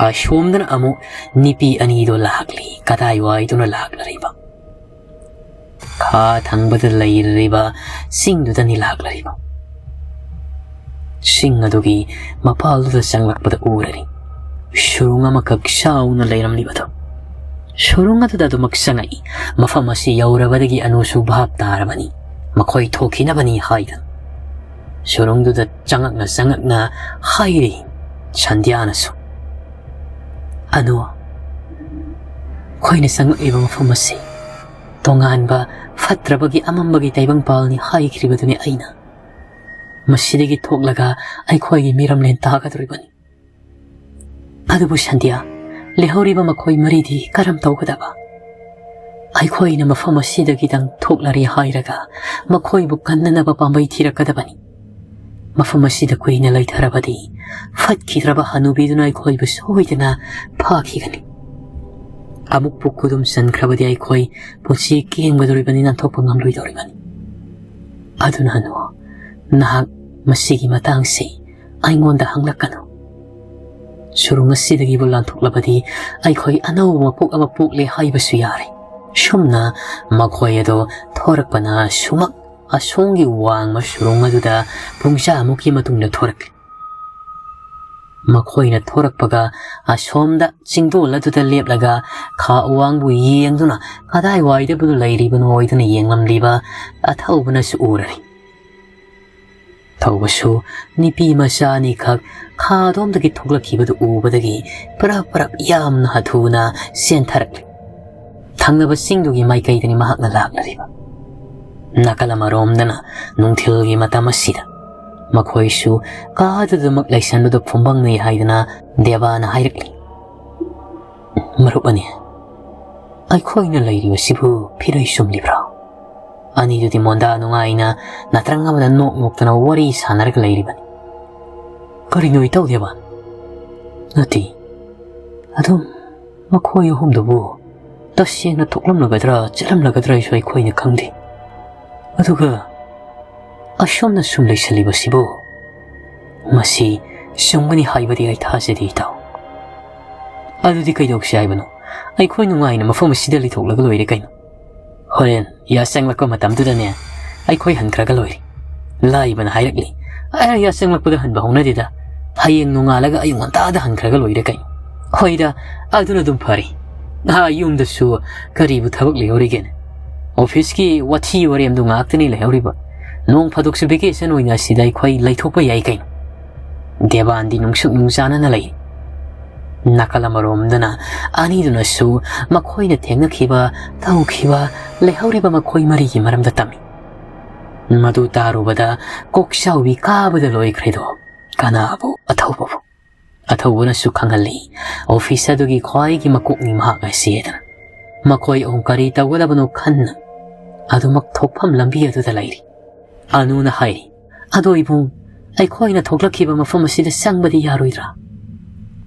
ꯑꯁꯣꯝꯗꯅ ꯑꯃꯨꯛ ꯅꯤꯄꯤ ꯑꯅꯤꯗꯣ ꯂꯥꯛꯂꯤ꯫ ꯀꯗꯥꯏꯋꯥꯏꯗꯨꯅ ꯂꯥꯛꯂꯔꯤꯕ? ꯈꯥ ꯊꯪꯕꯗ ꯂꯩꯔꯤꯕ ꯆꯤꯡꯗꯨꯗꯅꯤ ꯂꯥꯛꯂꯔꯤꯕ꯫ ꯆꯤꯡ ꯑꯗꯨꯒꯤ ꯃꯄꯥꯜꯗꯨꯗ ꯆꯪꯂꯛꯄꯗ ꯎꯔꯔꯤ ꯁꯨꯔꯨꯡ ꯑꯃꯈꯛ ꯆꯥꯎꯅ ꯂꯩꯔꯝꯂꯤꯕꯗꯨ꯫ ꯁꯨꯔꯨꯡ ꯑꯗꯨꯗ ꯑꯗꯨꯃꯛ ꯆꯪꯉꯛꯏ꯫ ꯃꯐꯝ ꯑꯁꯤ ꯌꯧꯔꯕꯗꯒꯤ ꯑꯅꯨꯁꯨ ꯚꯥꯞ ꯇꯥꯔꯕꯅꯤ, ꯃꯈꯣꯏ ꯊꯣꯛꯈꯤꯅꯕꯅꯤ ꯍꯥꯏꯗꯅ꯫ ꯁꯨꯔꯨꯡꯗꯨꯗ ꯆꯪꯉꯛꯅ ꯆꯪꯉꯛꯅ ꯍꯥꯏꯔꯤ ꯁꯟꯙ꯭ꯌꯥꯅꯁꯨ, "ꯑꯅꯨ, ꯑꯩꯈꯣꯏꯅ ꯆꯪꯉꯛꯂꯤꯕ ꯃꯐꯝ ꯑꯁꯤ ꯇꯣꯉꯥꯟꯕ, ꯐꯠꯇ꯭ꯔꯕꯒꯤ, ꯑꯃꯝꯕꯒꯤ ꯇꯥꯏꯕꯪꯄꯥꯜꯅꯤ ꯍꯥꯏꯈ꯭ꯔꯤꯕꯗꯨꯅꯤ ꯑꯩꯅ꯫ ꯃꯁꯤꯗꯒꯤ ꯊꯣꯛꯂꯒ ꯑꯩꯈꯣꯏꯒꯤ ꯃꯤꯔꯝꯂꯦꯟ ꯇꯥꯒꯗꯧꯔꯤꯕꯅꯤ꯫ ꯑꯗꯨꯕꯨ ꯁꯟꯙ꯭ꯌꯥ, ꯂꯩꯍꯧꯔꯤꯕ ꯃꯈꯣꯏ ꯃꯔꯤꯗꯤ ꯀꯔꯝ ꯇꯧꯒꯗꯕ? ꯑꯩꯈꯣꯏꯅ ꯃꯐꯝ ꯑꯁꯤꯗꯒꯤꯗꯪ ꯊꯣꯛꯂꯔꯦ ꯍꯥꯏꯔꯒ ꯃꯈꯣꯏꯕꯨ ꯀꯟꯅꯅꯕ ꯄꯥꯝꯕꯩ ꯊꯤꯔꯛꯀꯗꯕꯅꯤ꯫ ꯃꯐꯝ ꯑꯁꯤꯗ ꯀꯨꯏꯅ ꯂꯩꯊꯔꯕꯗꯤ ꯐꯠꯈꯤꯗ꯭ꯔꯕ ꯍꯅꯨꯕꯤꯗꯨꯅ ꯑꯩꯈꯣꯏꯕꯨ ꯁꯣꯏꯗꯅ ꯐꯥꯈꯤꯒꯅꯤ꯫ ꯑꯃꯨꯛꯄꯨ ꯈꯨꯗꯨꯝ ꯆꯟꯈ꯭ꯔꯕꯗꯤ ꯑꯩꯈꯣꯏ ꯄꯨꯟꯁꯤ ꯀꯦꯡꯒꯗꯧꯔꯤꯕꯅꯤ, ꯅꯥꯟꯊꯣꯛꯄ ꯉꯝꯂꯣꯏꯗꯧꯔꯤꯕꯅꯤ꯫ ꯑꯗꯨꯅ ꯑꯅꯨ, ꯅꯍꯥꯛ ꯃꯁꯤꯒꯤ ꯃꯇꯥꯡꯁꯤ ꯑꯩꯉꯣꯟꯗ ꯍꯪꯂꯛꯀꯅꯨ꯫ ꯁꯨꯔꯨꯡ ꯑꯁꯤꯗꯒꯤꯕꯨ ꯂꯥꯟꯊꯣꯛꯂꯕꯗꯤ ꯑꯩꯈꯣꯏ ꯑꯅꯧꯕ ꯃꯄꯣꯛ ꯑꯃ ꯄꯣꯛꯂꯦ ꯍꯥꯏꯕꯁꯨ ꯌꯥꯔꯦ꯫" ꯁꯨꯝꯅ ꯃꯈꯣꯏ ꯑꯗꯣ ꯊꯣꯔꯛꯄꯅ ꯁꯨꯃꯛ ꯑꯁꯣꯝꯒꯤ ꯋꯥꯡꯃ ꯁꯨꯔꯨꯡ ꯑꯗꯨꯗ ꯄꯨꯡꯖꯥꯃꯨꯛꯀꯤ ꯃꯇꯨꯡꯗ ꯊꯣꯔꯛꯂꯤ꯫ ꯃꯈꯣꯏꯅ ꯊꯣꯔꯛꯄꯒ ꯑꯁꯣꯝꯗ ꯆꯤꯡꯗꯣꯜ ꯑꯗꯨꯗ ꯂꯦꯞꯂꯒ ꯈꯥ ꯎꯋꯥꯡꯕꯨ ꯌꯦꯡꯗꯨꯅ ꯀꯗꯥꯏꯋꯥꯏꯗꯕꯨ ꯂꯩꯔꯤꯕꯅꯣ ꯍꯥꯏꯗꯨꯅ ꯌꯦꯡꯂꯝꯂꯤꯕ ꯑꯊꯧꯕꯅꯁꯨ ꯎꯔꯔꯤ꯫ ꯊꯧꯕꯁꯨ ꯅꯨꯄꯤ ꯃꯆꯥ ꯑꯅꯤꯈꯛ ꯈꯥꯗꯣꯝꯗꯒꯤ ꯊꯣꯛꯂꯛꯈꯤꯕꯗꯨ ꯎꯕꯗꯒꯤ ꯄꯔꯞ ꯄꯔꯞ ꯌꯥꯝꯅ ꯍꯥꯊꯨꯅ ꯆꯦꯟꯊꯔꯛꯂꯤ꯫ ꯊꯪꯅꯕ ꯆꯤꯡꯗꯨꯒꯤ ꯃꯥꯏꯀꯩꯗꯅꯤ ꯃꯍꯥꯛꯅ ꯂꯥꯛꯂꯤꯕ꯫ ꯅꯥꯀꯜ ꯑꯃꯔꯣꯝꯗꯅ ꯅꯨꯡꯊꯤꯜꯒꯤ ꯃꯇꯝ ꯑꯁꯤꯗ ꯃꯈꯣꯏꯁꯨ ꯀꯥꯗꯨꯗꯃꯛ ꯂꯩꯁꯟꯕꯗꯨ ꯐꯨꯝꯕꯪꯅꯩ ꯍꯥꯏꯗꯅ ꯗꯦꯕꯥꯅ ꯍꯥꯏꯔꯛꯂꯤ꯫ "ꯃꯔꯨꯞ ꯑꯅꯤ, ꯑꯩꯈꯣꯏꯅ ꯂꯩꯔꯤꯕꯁꯤꯕꯨ ꯐꯤꯔꯣꯏ ꯆꯨꯝꯂꯤꯕ꯭ꯔꯥ?" ꯑꯅꯤꯗꯨꯗꯤ ꯃꯣꯟꯗꯥ ꯅꯨꯡꯉꯥꯏꯅ ꯅꯠꯇ꯭ꯔꯪ ꯑꯃꯗ ꯅꯣꯛ ꯅꯣꯛꯇꯅ ꯋꯥꯔꯤ ꯁꯥꯟꯅꯔꯒ ꯂꯩꯔꯤꯕꯅꯤ꯫ "ꯀꯔꯤꯅꯣ ꯏꯇꯥꯎ ꯗꯦꯕꯥꯟ?" "ꯅꯠꯇꯦ, ꯑꯗꯨꯝ ꯃꯈꯣꯏ ꯑꯍꯨꯝꯗꯨꯕꯨ ꯇꯁꯦꯡꯅ ꯊꯣꯛꯂꯝꯂꯒꯗ꯭ꯔꯥ ꯆꯠꯂꯝꯂꯒꯗ꯭ꯔꯥ ꯍꯥꯏꯁꯨ ꯑꯩꯈꯣꯏꯅ ꯈꯪꯗꯦ꯫ ꯑꯗꯨꯒ ꯑꯁꯣꯝꯅ ꯁꯨꯝ ꯂꯩꯁꯜꯂꯤꯕꯁꯤꯕꯨ, ꯃꯁꯤ ꯆꯨꯝꯒꯅꯤ ꯍꯥꯏꯕꯗꯤ ꯑꯩ ꯊꯥꯖꯗꯦ ꯏꯇꯥꯎ꯫ ꯑꯗꯨꯗꯤ ꯀꯩꯗꯧꯁꯤ ꯍꯥꯏꯕꯅꯣ? ꯑꯩꯈꯣꯏ ꯅꯨꯡꯉꯥꯏꯅ ꯃꯐꯝ ꯑꯁꯤꯗ ꯂꯩꯊꯣꯛꯂꯒ ꯂꯣꯏꯔꯦ ꯀꯩꯅꯣ꯫ ꯍꯣꯔꯦꯟ ꯌꯥꯆꯪꯂꯛꯄ ꯃꯇꯝꯗꯨꯗꯅꯦ ꯑꯩꯈꯣꯏ ꯍꯟꯈ꯭ꯔꯒ ꯂꯣꯏꯔꯦ꯫" ꯂꯥꯏꯕꯅ ꯍꯥꯏꯔꯛꯂꯤ꯫ "ꯑꯦ, ꯌꯥꯆꯪꯂꯛꯄꯗ ꯍꯟꯕ ꯍꯧꯅꯗꯦꯗ꯫ ꯍꯌꯦꯡ ꯅꯣꯡꯉꯥꯜꯂꯒ ꯑꯌꯨꯛ ꯉꯟꯇꯥꯗ ꯍꯟꯈ꯭ꯔꯒ ꯂꯣꯏꯔꯦ ꯀꯩꯅꯣ꯫" "ꯍꯣꯏꯗ, ꯑꯗꯨꯅ ꯑꯗꯨꯝ ꯐꯔꯦ꯫ ꯑꯥ, ꯌꯨꯝꯗꯁꯨ ꯀꯔꯤꯕꯨ ꯊꯕꯛ ꯂꯩꯍꯧꯔꯤꯒꯦꯅꯦ? ꯑꯣꯐꯤꯁꯀꯤ ꯋꯥꯊꯤ ꯋꯥꯔꯦꯝꯗꯨ ꯉꯥꯛꯇꯅꯤ ꯂꯩꯍꯧꯔꯤꯕ꯫ ꯅꯣꯡ ꯐꯥꯗꯣꯛꯁꯨ ꯚꯦꯀꯦꯁꯟ ꯑꯣꯏꯅ ꯑꯁꯤꯗ ꯑꯩꯈꯣꯏ ꯂꯩꯊꯣꯛꯄ ꯌꯥꯏ ꯀꯩꯅꯣ꯫" ꯗꯦꯕꯥꯟꯗꯤ ꯅꯨꯡꯁꯨꯛ ꯅꯨꯡꯖꯥꯅꯅ ꯂꯩ꯫ ꯅꯥꯀꯜ ꯑꯃꯔꯣꯝꯗꯅ ꯑꯅꯤꯗꯨꯅꯁꯨ ꯃꯈꯣꯏꯅ ꯊꯦꯡꯅꯈꯤꯕ, ꯇꯧꯈꯤꯕ, ꯂꯩꯍꯧꯔꯤꯕ ꯃꯈꯣꯏ ꯃꯔꯤꯒꯤ ꯃꯔꯝꯗ ꯇꯝꯃꯤ꯫ ꯃꯗꯨ ꯇꯥꯔꯨꯕꯗ ꯀꯣꯛꯆꯥꯎꯕꯤ ꯀꯥꯕꯗ ꯂꯣꯏꯈ꯭ꯔꯦꯗꯣ꯫ ꯀꯅꯥꯕꯨ? ꯑꯊꯧꯕꯕꯨ꯫ ꯑꯊꯧꯕꯅꯁꯨ ꯈꯪꯍꯜꯂꯤ, ꯑꯣꯐꯤꯁ ꯑꯗꯨꯒꯤ ꯈ꯭ꯋꯥꯏꯒꯤ ꯃꯀꯣꯛꯅꯤ ꯃꯍꯥꯛ ꯍꯥꯏꯁꯤ ꯍꯥꯏꯗꯅ꯫ ꯃꯈꯣꯏ ꯑꯍꯨꯝ ꯀꯔꯤ ꯇꯧꯒꯗꯕꯅꯣ ꯈꯟꯅ ꯑꯗꯨꯃꯛ ꯊꯣꯛꯐꯝ ꯂꯝꯕꯤ ꯑꯗꯨꯗ ꯂꯩꯔꯤ꯫ ꯑꯅꯨꯅ ꯍꯥꯏꯔꯤ, "ꯑꯗꯣ ꯏꯕꯨꯡ, ꯑꯩꯈꯣꯏꯅ ꯊꯣꯛꯂꯛꯈꯤꯕ ꯃꯐꯝ ꯑꯁꯤꯗ ꯆꯪꯕꯗꯤ ꯌꯥꯔꯣꯏꯗ꯭ꯔꯥ?"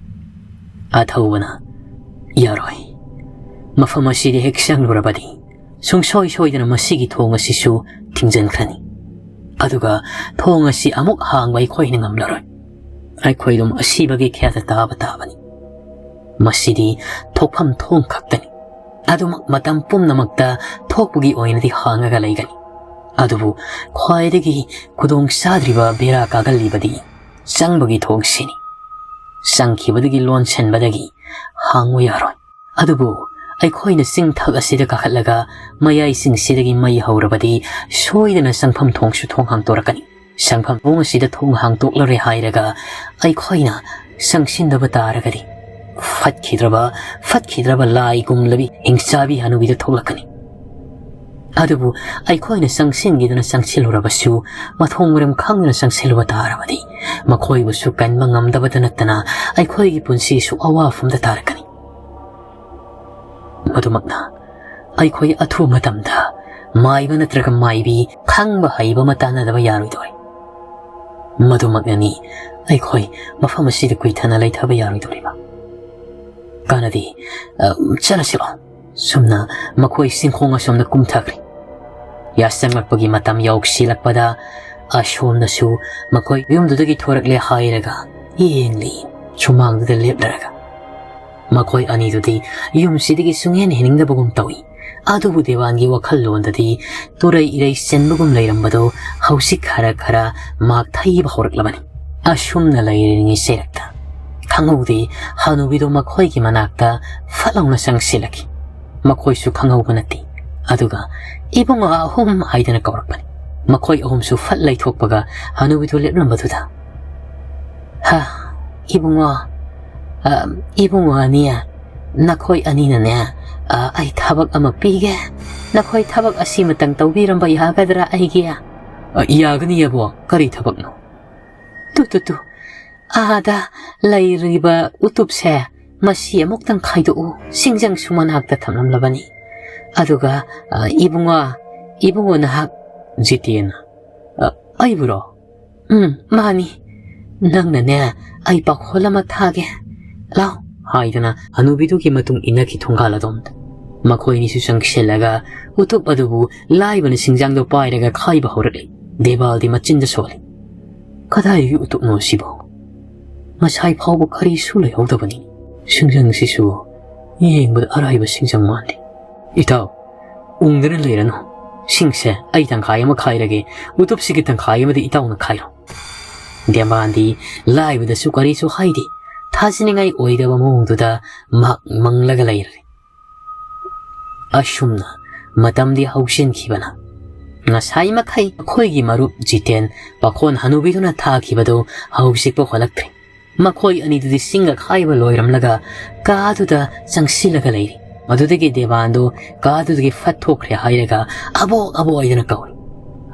ꯑꯊꯧꯕꯅ, "ꯌꯥꯔꯣꯏ꯫ ꯃꯐꯝ ꯑꯁꯤꯗ ꯍꯦꯛ ꯆꯪꯂꯨꯔꯕꯗꯤ ꯁꯨꯡꯁꯣꯏ ꯁꯣꯏꯗꯅ ꯃꯁꯤꯒꯤ ꯊꯣꯡ ꯑꯁꯤꯁꯨ ꯊꯤꯡꯖꯤꯟꯈ꯭ꯔꯅꯤ꯫ ꯑꯗꯨꯒ ꯊꯣꯡ ꯑꯁꯤ ꯑꯃꯨꯛ ꯍꯥꯡꯕ ꯑꯩꯈꯣꯏꯅ ꯉꯝꯂꯔꯣꯏ꯫ ꯑꯩꯈꯣꯏ ꯑꯗꯨꯝ ꯑꯁꯤꯕꯒꯤ ꯈꯦꯠꯇ ꯇꯥꯕ ꯇꯥꯕꯅꯤ꯫ ꯃꯁꯤꯗꯤ ꯊꯣꯛꯐꯝ ꯊꯣꯡ ꯈꯛꯇꯅꯤ꯫ ꯑꯗꯨꯃꯛ ꯃꯇꯝ ꯄꯨꯝꯅꯃꯛꯇ ꯊꯣꯛꯄꯒꯤ ꯑꯣꯏꯅꯗꯤ ꯍꯥꯡꯉꯒ ꯂꯩꯒꯅꯤ꯫ ꯑꯗꯨꯕꯨ ꯈ꯭ꯋꯥꯏꯗꯒꯤ ꯈꯨꯗꯣꯡ ꯆꯥꯗ꯭ꯔꯤꯕ ꯕꯦꯔꯥ ꯀꯥꯒꯜꯂꯤꯕꯗꯤ ꯆꯪꯕꯒꯤ ꯊꯣꯡꯁꯤꯅꯤ꯫ ꯆꯪꯈꯤꯕꯗꯒꯤ ꯂꯣꯟꯁꯤꯟꯕꯗꯒꯤ ꯍꯥꯡꯉꯨ ꯌꯥꯔꯣꯏ꯫ ꯑꯗꯨꯕꯨ ꯑꯩꯈꯣꯏꯅ ꯆꯤꯡꯊꯛ ꯑꯁꯤꯗ ꯀꯥꯈꯠꯂꯒ ꯃꯌꯥꯏꯁꯤꯡꯁꯤꯗꯒꯤ ꯃꯩ ꯍꯧꯔꯕꯗꯤ ꯁꯣꯏꯗꯅ ꯆꯪꯐꯝ ꯊꯣꯡꯁꯨ ꯊꯣꯡ ꯍꯥꯡꯗꯣꯔꯛꯀꯅꯤ꯫ ꯆꯪꯐꯝ ꯊꯣꯡ ꯑꯁꯤꯗ ꯊꯣꯡ ꯍꯥꯡꯗꯣꯛꯂꯔꯦ ꯍꯥꯏꯔꯒ ꯑꯩꯈꯣꯏꯅ ꯆꯪꯁꯤꯟꯗꯕ ꯇꯥꯔꯒꯗꯤ ꯐꯠꯈꯤꯗ꯭ꯔꯕ, ꯐꯠꯈꯤꯗ꯭ꯔꯕ ꯂꯥꯏꯒꯨꯝꯂꯕꯤ ꯍꯤꯡꯆꯥꯕꯤ ꯍꯅꯨꯕꯤꯗꯨ ꯊꯣꯛꯂꯛꯀꯅꯤ꯫ ꯑꯗꯨꯕꯨ ꯑꯩꯈꯣꯏꯅ ꯆꯪꯁꯤꯟꯈꯤꯗꯨꯅ ꯆꯪꯁꯤꯜꯂꯨꯔꯕꯁꯨ, ꯃꯊꯣꯡ ꯃꯔꯝ ꯈꯪꯗꯅ ꯆꯪꯁꯤꯜꯂꯨꯕ ꯇꯥꯔꯕꯗꯤ, ꯃꯈꯣꯏꯕꯨꯁꯨ ꯀꯟꯕ ꯉꯝꯗꯕꯇ ꯅꯠꯇꯅ ꯑꯩꯈꯣꯏꯒꯤ ꯄꯨꯟꯁꯤꯁꯨ ꯑꯋꯥꯐꯝꯗ ꯇꯥꯔꯛꯀꯅꯤ꯫ ꯃꯗꯨꯃꯛꯅ ꯑꯩꯈꯣꯏ ꯑꯊꯨꯕ ꯃꯇꯝꯗ ꯃꯥꯏꯕ ꯅꯠꯇ꯭ꯔꯒ ꯃꯥꯏꯕꯤ ꯈꯪꯕ ꯍꯩꯕ ꯑꯃ ꯇꯥꯟꯅꯗꯕ ꯌꯥꯔꯣꯏꯗꯧꯔꯤ꯫ ꯃꯗꯨꯃꯛꯅꯅꯤ ꯑꯩꯈꯣꯏ ꯃꯐꯝ ꯑꯁꯤꯗ ꯀꯨꯏꯊꯅ ꯂꯩꯊꯕ ꯌꯥꯔꯣꯏꯗꯧꯔꯤꯕ꯫ ꯀꯥꯟꯅꯗꯦ, ꯑ, ꯆꯠꯂꯁꯤꯔꯣ? ꯁꯨꯝꯅ ꯃꯈꯣꯏ ꯆꯤꯡꯈꯣꯡ ꯑꯁꯣꯝꯗ ꯀꯨꯝꯊꯈ꯭ꯔꯦ꯫ ꯌꯥꯆꯪꯂꯛꯄꯒꯤ ꯃꯇꯝ ꯌꯧꯁꯤꯜꯂꯛꯄꯗ ꯑꯁꯣꯝꯗꯁꯨ ꯃꯈꯣꯏ ꯌꯨꯝꯗꯨꯗꯒꯤ ꯊꯣꯔꯛꯂꯦ ꯍꯥꯏꯔꯒ ꯌꯦꯡꯂꯤ꯫ ꯁꯨꯃꯥꯡꯗꯨꯗ ꯂꯦꯞꯂꯔꯒ ꯃꯈꯣꯏ ꯑꯅꯤꯗꯨꯗꯤ ꯌꯨꯝꯁꯤꯗꯒꯤ ꯁꯨꯡꯍꯦꯟ ꯍꯦꯟꯅꯤꯡꯗꯕꯒꯨꯝ ꯇꯧꯏ꯫ ꯑꯗꯨꯕꯨ ꯗꯦꯋꯥꯟꯒꯤ ꯋꯥꯈꯜꯂꯣꯟꯗꯗꯤ ꯇꯨꯔꯩ ꯏꯔꯩ ꯆꯦꯟꯕꯒꯨꯝ ꯂꯩꯔꯝꯕꯗꯨ ꯍꯧꯖꯤꯛ ꯈꯔ ꯈꯔ ꯃꯥꯛ ꯊꯩꯕ ꯍꯧꯔꯛꯂꯕꯅꯤ꯫ ꯑꯁꯨꯝꯅ ꯂꯩꯔꯤꯉꯩ ꯆꯩꯔꯛꯇ ꯈꯪꯍꯧꯗꯦ, ꯍꯅꯨꯕꯤꯗꯨ ꯃꯈꯣꯏꯒꯤ ꯃꯅꯥꯛꯇ ꯐꯠ ꯂꯥꯎꯅ ꯆꯪꯁꯤꯜꯂꯛꯈꯤ꯫ ꯃꯈꯣꯏꯁꯨ ꯈꯪꯍꯧꯕ ꯅꯠꯇꯦ꯫ ꯑꯗꯨꯒ "ꯏꯕꯨꯡꯉꯣ ꯑꯍꯨꯝ" ꯍꯥꯏꯗꯅ ꯀꯧꯔꯛꯄꯅꯤ꯫ ꯃꯈꯣꯏ ꯑꯍꯨꯝꯁꯨ ꯐꯠ ꯂꯩꯊꯣꯛꯄꯒ ꯍꯅꯨꯕꯤꯗꯨ ꯂꯦꯞꯂꯝꯕꯗꯨꯗ, "ꯍꯥ, ꯏꯕꯨꯡꯉꯣ, ꯑ, ꯏꯕꯨꯡꯉꯣ ꯑꯅꯤ, ꯅꯈꯣꯏ ꯑꯅꯤꯅꯅꯦ, ꯑ, ꯑꯩ ꯊꯕꯛ ꯑꯃ ꯄꯤꯒꯦ꯫ ꯅꯈꯣꯏ ꯊꯕꯛ ꯑꯁꯤꯃꯇꯪ ꯇꯧꯕꯤꯔꯝꯕ ꯌꯥꯒꯗ꯭ꯔꯥ ꯑꯩꯒꯤ?" "ꯑ, ꯌꯥꯒꯅꯤ ꯑꯕꯣ, ꯀꯔꯤ ꯊꯕꯛꯅꯣ?" "ꯇꯨ, ꯇꯨ, ꯇꯨ, ꯑꯥꯗ ꯂꯩꯔꯤꯕ ꯎꯇꯨꯞꯁꯦ, ꯃꯁꯤ ꯑꯃꯨꯛꯇꯪ ꯈꯥꯏꯗꯣꯛꯎ꯫ ꯁꯤꯡꯖꯪꯁꯨ ꯃꯅꯥꯛꯇ ꯊꯝꯂꯝꯂꯕꯅꯤ꯫ ꯑꯗꯨꯒ, ꯑ, ꯏꯕꯨꯡꯉꯣ, ꯏꯕꯨꯡꯉꯣ ꯅꯍꯥꯛ"꯫ "ꯖꯤꯇꯦꯟ, ꯑ, ꯑꯩꯕꯨꯔꯣ?" "ꯎꯝ, ꯃꯥꯅꯤ꯫ ꯅꯪꯅꯅꯦ, ꯑꯩ ꯄꯥꯈꯣꯜ ꯑꯃ ꯊꯥꯒꯦ꯫ ꯂꯥꯎ" ꯍꯥꯏꯗꯨꯅ ꯍꯅꯨꯕꯤꯗꯨꯒꯤ ꯃꯇꯨꯡ ꯏꯟꯅꯈꯤ ꯊꯣꯡꯒꯥꯜ ꯑꯗꯣꯝꯗ꯫ ꯃꯈꯣꯏ ꯑꯅꯤꯁꯨ ꯆꯪꯁꯤꯜꯂꯒ ꯎꯇꯨꯞ ꯑꯗꯨꯕꯨ ꯂꯥꯏꯕꯅ ꯁꯤꯡꯖꯥꯡꯗꯣ ꯄꯥꯏꯔꯒ ꯈꯥꯏꯕ ꯍꯧꯔꯛꯂꯤ꯫ ꯗꯦꯕꯥꯜꯗꯤ ꯃꯆꯤꯟꯗ ꯁꯣꯜꯂꯤ꯫ "ꯀꯗꯥꯏꯒꯤ ꯎꯇꯨꯞꯅꯣ ꯁꯤꯕꯣ? ꯉꯁꯥꯏ ꯐꯥꯎꯕ ꯀꯔꯤꯁꯨ ꯂꯩꯍꯧꯗꯕꯅꯤ꯫ ꯁꯤꯡꯖꯪꯁꯤꯁꯨ ꯌꯦꯡꯕꯗ ꯑꯔꯥꯏꯕ ꯁꯤꯡꯖꯪ ꯃꯥꯟꯗꯦ꯫" "ꯏꯇꯥꯎ, ꯎꯪꯗꯅ ꯂꯩꯔꯅꯨ꯫ ꯁꯤꯡꯁꯦ ꯑꯩ ꯇꯪꯈꯥꯏ ꯑꯃ ꯈꯥꯏꯔꯒꯦ, ꯎꯇꯨꯞꯁꯤꯒꯤ ꯇꯪꯈꯥꯏ ꯑꯃꯗꯤ ꯏꯇꯥꯎꯅ ꯈꯥꯏꯔꯣ꯫" ꯗꯦꯕꯥꯟꯗꯤ ꯂꯥꯏꯕꯗꯁꯨ ꯀꯔꯤꯁꯨ ꯍꯥꯏꯗꯦ꯫ ꯊꯥꯖꯅꯤꯡꯉꯥꯏ ꯑꯣꯏꯗꯕ ꯃꯑꯣꯡꯗꯨꯗ ꯃꯍꯥꯛ ꯃꯪꯂꯒ ꯂꯩꯔꯦ꯫ ꯑꯁꯨꯝꯅ ꯃꯇꯝꯗꯤ ꯍꯧꯖꯤꯟꯈꯤꯕꯅ ꯉꯁꯥꯏ ꯃꯈꯩ ꯑꯩꯈꯣꯏꯒꯤ ꯃꯔꯨꯞ ꯖꯤꯇꯦꯟ ꯄꯥꯈꯣꯟ ꯍꯅꯨꯕꯤꯗꯨꯅ ꯊꯥꯈꯤꯕꯗꯨ ꯍꯧꯖꯤꯛꯐꯥꯎ ꯍꯜꯂꯛꯇ꯭ꯔꯤ꯫ ꯃꯈꯣꯏ ꯑꯅꯤꯗꯨꯗꯤ ꯆꯤꯡꯒ ꯈꯥꯏꯕ ꯂꯣꯏꯔꯝꯂꯒ ꯀꯥꯗꯨꯗ ꯆꯪꯁꯤꯜꯂꯒ ꯂꯩꯔꯤ꯫ ꯃꯗꯨꯗꯒꯤ ꯗꯦꯕꯥꯟꯗꯨ ꯀꯥꯗꯨꯗꯒꯤ ꯐꯠ ꯊꯣꯛꯈ꯭ꯔꯦ ꯍꯥꯏꯔꯒ "ꯑꯕꯣꯛ, ꯑꯕꯣꯛ" ꯍꯥꯏꯗꯅ ꯀꯧꯏ꯫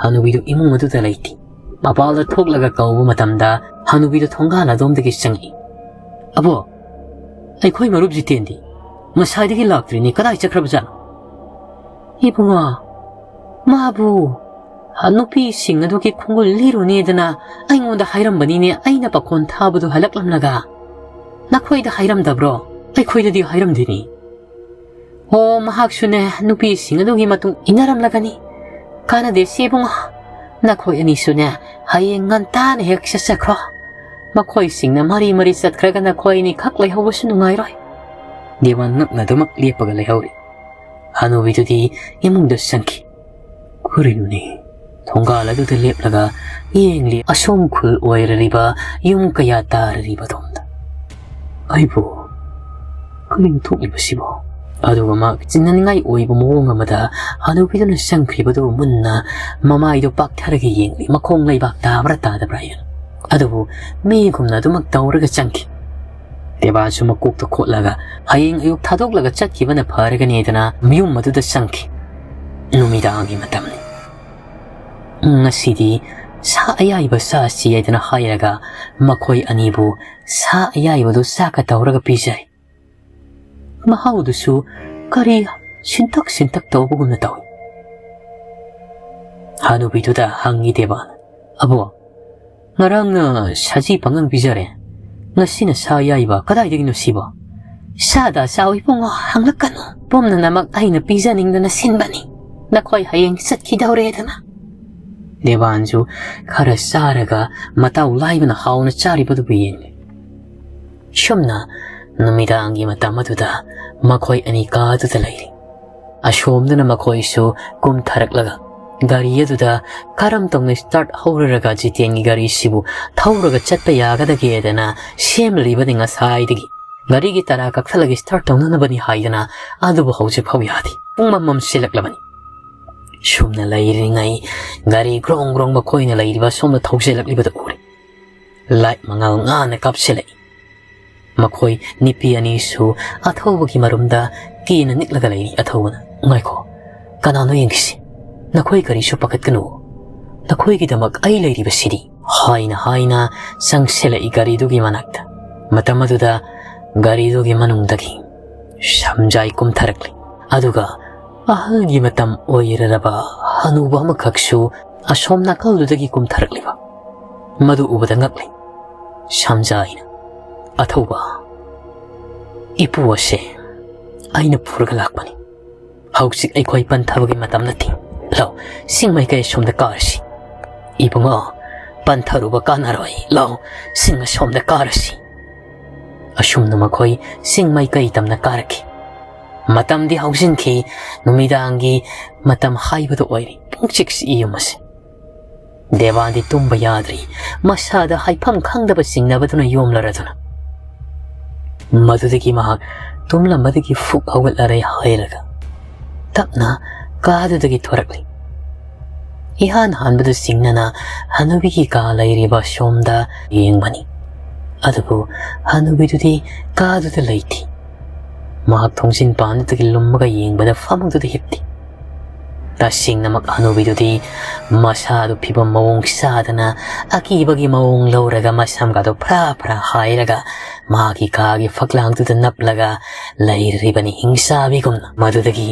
ꯍꯅꯨꯕꯤꯗꯨ ꯏꯃꯨꯡ ꯑꯗꯨꯗ ꯂꯩꯇꯦ꯫ ꯃꯄꯥꯟꯗ ꯊꯣꯛꯂꯒ ꯀꯧꯕ ꯃꯇꯝꯗ ꯍꯅꯨꯕꯤꯗꯨ ꯊꯣꯡꯒꯥꯜ ꯑꯗꯣꯝꯗꯒꯤ ꯆꯪꯉꯛꯏ꯫ "ꯑꯕꯣꯛ, ꯑꯩꯈꯣꯏ ꯃꯔꯨꯞ ꯖꯤꯇꯦꯟꯗꯤ ꯉꯁꯥꯏꯗꯒꯤ ꯂꯥꯛꯇ꯭ꯔꯤꯅꯦ, ꯀꯗꯥꯏ ꯆꯠꯈ꯭ꯔꯕꯖꯥꯠꯅꯣ?" "ꯏꯕꯨꯡꯉꯣ, ꯃꯥꯕꯨ ꯅꯨꯄꯤꯁꯤꯡ ꯑꯗꯨꯒꯤ ꯈꯣꯡꯒꯨꯜ ꯂꯤꯔꯨꯅꯦꯗꯅ ꯑꯩꯉꯣꯟꯗ ꯍꯥꯏꯔꯝꯕꯅꯤꯅꯦ, ꯑꯩꯅ ꯄꯥꯈꯣꯟ ꯊꯥꯕꯗꯨ ꯍꯜꯂꯛꯂꯝꯂꯒ꯫ ꯅꯈꯣꯏꯗ ꯍꯥꯏꯔꯝꯗꯕ꯭ꯔꯣ?" "ꯑꯩꯈꯣꯏꯗꯗꯤ ꯍꯥꯏꯔꯝꯗꯦꯅꯦ꯫" "ꯑꯣ, ꯃꯍꯥꯛꯁꯨꯅꯦ ꯅꯨꯄꯤꯁꯤꯡ ꯑꯗꯨꯒꯤ ꯃꯇꯨꯡ ꯏꯟꯅꯔꯝꯂꯒꯅꯤ꯫ ꯀꯥꯟꯅꯗꯦ ꯁꯤ ꯏꯕꯨꯡꯉꯣ, ꯅꯈꯣꯏ ꯑꯅꯤꯁꯨꯅꯦ ꯍꯌꯦꯡ ꯉꯟꯇꯥꯅ ꯍꯦꯛ ꯆꯠꯆꯈ꯭ꯔꯣ꯫ ꯃꯈꯣꯏꯁꯤꯡꯅ ꯃꯔꯤ ꯃꯔꯤ ꯆꯠꯈ꯭ꯔꯒ ꯅꯈꯣꯏ ꯑꯅꯤꯈꯛ ꯂꯩꯍꯧꯕꯁꯨ ꯅꯨꯡꯉꯥꯏꯔꯣꯏ꯫" ꯗꯦꯋꯥꯟ ꯉꯛꯅꯗꯨꯃꯛ ꯂꯦꯞꯄꯒ ꯂꯩꯍꯧꯔꯤ꯫ ꯍꯅꯨꯕꯤꯗꯨꯗꯤ ꯏꯃꯨꯡꯗ ꯆꯪꯈꯤ꯫ ꯀꯔꯤꯅꯣꯅꯦ? ꯊꯣꯡꯒꯥꯜ ꯑꯗꯨꯗ ꯂꯦꯞꯂꯒ ꯌꯦꯡꯂꯤ ꯑꯁꯣꯝ ꯈꯨꯜ ꯑꯣꯏꯔꯔꯤꯕ ꯌꯨꯝ ꯀꯌꯥ ꯇꯥꯔꯔꯤꯕ ꯑꯗꯣꯝꯗ꯫ "ꯑꯩꯕꯨ ꯀꯔꯤꯅꯣ ꯊꯣꯛꯂꯤꯕꯁꯤꯕꯣ?" ꯑꯗꯨꯒ ꯃꯍꯥꯛ ꯆꯤꯡꯅꯅꯤꯡꯉꯥꯏ ꯑꯣꯏꯕ ꯃꯑꯣꯡ ꯑꯃꯗ ꯍꯅꯨꯕꯤꯗꯨꯅ ꯆꯪꯈ꯭ꯔꯤꯕꯗꯨ ꯃꯨꯟꯅ ꯃꯃꯥꯏꯗꯨ ꯄꯥꯛꯊꯔꯒ ꯌꯦꯡꯂꯤ, ꯃꯈꯣꯡ ꯂꯩꯕꯥꯛ ꯇꯥꯕ꯭ꯔꯥ ꯇꯥꯗꯕ꯭ꯔꯥ ꯍꯥꯏꯅ꯫ ꯑꯗꯨꯕꯨ ꯃꯤꯒꯨꯝꯅ ꯑꯗꯨꯃꯛ ꯇꯧꯔꯒ ꯆꯪꯈꯤ꯫ ꯗꯦꯕꯥꯟꯁꯨ ꯃꯀꯣꯛꯇ ꯈꯣꯠꯂꯒ ꯍꯌꯦꯡ ꯑꯌꯨꯛ ꯊꯥꯗꯣꯛꯂꯒ ꯆꯠꯈꯤꯕꯅ ꯐꯔꯒꯅꯤꯗꯅ ꯃꯌꯨꯝ ꯑꯗꯨꯗ ꯆꯪꯈꯤ꯫ ꯅꯨꯃꯤꯗꯥꯡꯒꯤ ꯃꯇꯝꯅꯤ꯫ "ꯉꯁꯤꯗꯤ ꯁꯥ ꯑꯌꯥꯏꯕ ꯆꯥꯁꯤ" ꯍꯥꯏꯗꯅ ꯍꯥꯏꯔꯒ ꯃꯈꯣꯏ ꯑꯅꯤꯕꯨ ꯁꯥ ꯑꯌꯥꯏꯕꯗꯨ ꯆꯥꯛꯀ ꯇꯧꯔꯒ ꯄꯤꯖꯔꯦ꯫ ꯃꯍꯥꯎꯗꯨꯁꯨ ꯀꯔꯤ ꯁꯤꯟꯇꯛ ꯁꯤꯟꯇꯛ ꯇꯧꯕꯒꯨꯝꯅ ꯇꯧꯏ꯫ ꯍꯅꯨꯕꯤꯗꯨꯗ ꯍꯪꯉꯤ ꯗꯦꯕꯥꯟ, "ꯑꯕꯣ, ꯉꯔꯥꯡꯅ ꯁꯖꯤ ꯄꯥꯉꯪ ꯄꯤꯖꯔꯦ, ꯉꯁꯤꯅ ꯁꯥ ꯑꯌꯥꯏꯕ, ꯀꯗꯥꯏꯗꯒꯤꯅꯣ ꯁꯤꯕꯣ?" "ꯁꯥꯗ ꯆꯥꯎ ꯏꯕꯨꯡꯉꯣ, ꯍꯪꯂꯛꯀꯅꯨ꯫ ꯄꯨꯝꯅꯃꯛ ꯑꯩꯅ ꯄꯤꯖꯅꯤꯡꯗꯅ ꯁꯤꯟꯕꯅꯤ꯫ ꯅꯈꯣꯏ ꯍꯌꯦꯡ ꯆꯠꯈꯤꯗꯧꯔꯦꯗꯅ꯫" ꯗꯦꯕꯥꯟꯁꯨ ꯈꯔ ꯆꯥꯔꯒ ꯃꯇꯥꯎ ꯂꯥꯏꯕꯅ ꯍꯥꯎꯅ ꯆꯥꯔꯤꯕꯗꯨꯕꯨ ꯌꯦꯡꯂꯤ꯫ ꯁꯨꯝꯅ ꯅꯨꯃꯤꯗꯥꯡꯒꯤ ꯃꯇꯝ ꯑꯗꯨꯗ ꯃꯈꯣꯏ ꯑꯅꯤ ꯀꯥꯗꯨꯗ ꯂꯩꯔꯤ꯫ ꯑꯁꯣꯝꯗꯅ ꯃꯈꯣꯏꯁꯨ ꯀꯨꯝꯊꯔꯛꯂꯒ ꯒꯥꯔꯤ ꯑꯗꯨꯗ ꯀꯔꯝ ꯇꯧꯅ start ꯍꯧꯔꯔꯒ ꯖꯤꯇꯦꯟꯒꯤ ꯒꯥꯔꯤꯁꯤꯕꯨ ꯊꯧꯔꯒ ꯆꯠꯄ ꯌꯥꯒꯗꯒꯦꯗꯅ ꯁꯦꯝꯂꯤꯕꯅꯤ ꯉꯁꯥꯏꯗꯒꯤ꯫ ꯒꯥꯔꯤꯒꯤ ꯇꯔꯥ ꯀꯛꯊꯠꯂꯒ start ꯇꯧꯅꯅꯕꯅꯤ ꯍꯥꯏꯗꯅ ꯑꯗꯨꯕꯨ ꯍꯧꯖꯤꯛ ꯐꯥꯎ ꯌꯥꯗꯦ꯫ ꯄꯨꯡ ꯃꯝꯃꯝ ꯁꯤꯜꯂꯛꯂꯕꯅꯤ꯫ ꯁꯨꯝꯅ ꯂꯩꯔꯤꯉꯩ ꯒꯥꯔꯤ ꯒ꯭ꯔꯣꯡ ꯒ꯭ꯔꯣꯡ ꯃꯈꯣꯏꯅ ꯂꯩꯔꯤꯕ ꯁꯣꯝꯗ ꯊꯧꯖꯤꯜꯂꯛꯂꯤꯕꯗꯨ ꯎꯔꯦ꯫ Light ꯃꯉꯥꯜ ꯉꯥꯅ ꯀꯥꯞꯁꯤꯜꯂꯛꯏ꯫ ꯃꯈꯣꯏ ꯅꯨꯄꯤ ꯑꯅꯤꯁꯨ ꯑꯊꯧꯕꯒꯤ ꯃꯔꯨꯝꯗ ꯀꯤꯅ ꯅꯤꯛꯂꯒ ꯂꯩꯔꯤ꯫ ꯑꯊꯧꯕꯅ, "ꯉꯥꯏꯈꯣ, ꯀꯅꯥꯅꯣ ꯌꯦꯡꯈꯤꯁꯤ꯫ ꯅꯈꯣꯏ ꯀꯔꯤꯁꯨ ꯄꯥꯈꯠꯀꯅꯨ꯫ ꯅꯈꯣꯏꯒꯤꯗꯃꯛ ꯑꯩ ꯂꯩꯔꯤꯕꯁꯤꯗꯤ," ꯍꯥꯏꯅ ꯍꯥꯏꯅ ꯆꯪꯁꯤꯜꯂꯛꯏ ꯒꯥꯔꯤꯗꯨꯒꯤ ꯃꯅꯥꯛꯇ꯫ ꯃꯇꯝ ꯑꯗꯨꯗ ꯒꯥꯔꯤꯗꯨꯒꯤ ꯃꯅꯨꯡꯗꯒꯤ ꯁꯝꯖꯥꯏ ꯀꯨꯝꯊꯔꯛꯂꯤ꯫ ꯑꯗꯨꯒ ꯑꯍꯜꯒꯤ ꯃꯇꯝ ꯑꯣꯏꯔꯔꯕ ꯍꯅꯨꯕ ꯑꯃꯈꯛꯁꯨ ꯑꯁꯣꯝ ꯅꯥꯀꯜꯗꯨꯗꯒꯤ ꯀꯨꯝꯊꯔꯛꯂꯤꯕ꯫ ꯃꯗꯨ ꯎꯕꯗ ꯉꯛꯂꯤ꯫ ꯁꯝꯖꯥꯏꯅ, "ꯑꯊꯧꯕ, ꯏꯄꯨ ꯑꯁꯦ ꯑꯩꯅ ꯄꯨꯔꯒ ꯂꯥꯛꯄꯅꯤ꯫ ꯍꯧꯖꯤꯛ ꯑꯩꯈꯣꯏ ꯄꯟꯊꯕꯒꯤ ꯃꯇꯝ ꯅꯠꯇꯦ꯫ ꯂꯥꯎ, ꯁꯤꯡ ꯃꯥꯏꯀꯩ ꯑꯁꯣꯝꯗ ꯀꯥꯔꯁꯤ꯫ ꯏꯕꯨꯡꯉꯣ, ꯄꯟꯊꯔꯨꯕ ꯀꯥꯟꯅꯔꯣꯏ꯫ ꯂꯥꯎ, ꯁꯤꯡ ꯑꯁꯣꯝꯗ ꯀꯥꯔꯁꯤ꯫" ꯑꯁꯨꯝꯅ ꯃꯈꯣꯏ ꯁꯤꯡ ꯃꯥꯏꯀꯩ ꯇꯝꯅ ꯀꯥꯔꯛꯈꯤ꯫ ꯃꯇꯝꯗꯤ ꯍꯧꯖꯤꯟꯈꯤ꯫ ꯅꯨꯃꯤꯗꯥꯡꯒꯤ ꯃꯇꯝ ꯍꯥꯏꯕꯗꯨ ꯑꯣꯏꯔꯤ꯫ ꯄꯨꯡ ꯆꯤꯛꯁꯤ ꯌꯨꯝ ꯑꯁꯤ꯫ ꯗꯦꯕꯥꯟꯗꯤ ꯇꯨꯝꯕ ꯌꯥꯗ꯭ꯔꯤ꯫ ꯃꯁꯥꯗ ꯍꯥꯏꯐꯝ ꯈꯪꯗꯕ ꯆꯤꯡꯅꯕꯗꯨꯅ ꯌꯣꯝꯂꯔꯗꯨꯅ꯫ ꯃꯗꯨꯗꯒꯤ ꯃꯍꯥꯛ ꯇꯨꯝꯂꯝꯕꯗꯒꯤ ꯐꯨꯛ ꯍꯧꯒꯠꯂꯔꯦ ꯍꯥꯏꯔꯒ ꯇꯞꯅ ꯀꯥꯗꯨꯗꯒꯤ ꯊꯣꯔꯛꯂꯤ꯫ ꯏꯍꯥꯟ ꯍꯥꯟꯕꯗ ꯆꯤꯡꯅꯅ ꯍꯅꯨꯕꯤꯒꯤ ꯀꯥ ꯂꯩꯔꯤꯕ ꯁꯣꯝꯗ ꯌꯦꯡꯕꯅꯤ꯫ ꯑꯗꯨꯕꯨ ꯍꯅꯨꯕꯤꯗꯨꯗꯤ ꯀꯥꯗꯨꯗ ꯂꯩꯇꯦ꯫ ꯃꯍꯥꯛ ꯊꯣꯡꯖꯤꯟ ꯄꯥꯟꯗꯨꯗꯒꯤ ꯂꯨꯝꯃꯒ ꯌꯦꯡꯕꯗ ꯐꯃꯨꯡꯗꯨꯗ ꯍꯤꯞꯇꯦ꯫ ꯇꯁꯦꯡꯅꯃꯛ ꯍꯅꯨꯕꯤꯗꯨꯗꯤ ꯃꯁꯥꯗꯨ ꯐꯤꯕꯝ ꯃꯑꯣꯡ ꯆꯥꯗꯅ ꯑꯀꯤꯕꯒꯤ ꯃꯑꯣꯡ ꯂꯧꯔꯒ ꯃꯁꯝꯒꯗꯨ ꯐ꯭ꯔꯥ ꯐ꯭ꯔꯥ ꯍꯥꯏꯔꯒ ꯃꯍꯥꯛꯀꯤ ꯀꯥꯒꯤ ꯐꯛꯂꯥꯡꯗꯨꯗ ꯅꯞꯂꯒ ꯂꯩꯔꯤꯕꯅꯤ ꯍꯤꯡꯆꯥꯕꯤꯒꯨꯝꯅ꯫ ꯃꯗꯨꯗꯒꯤ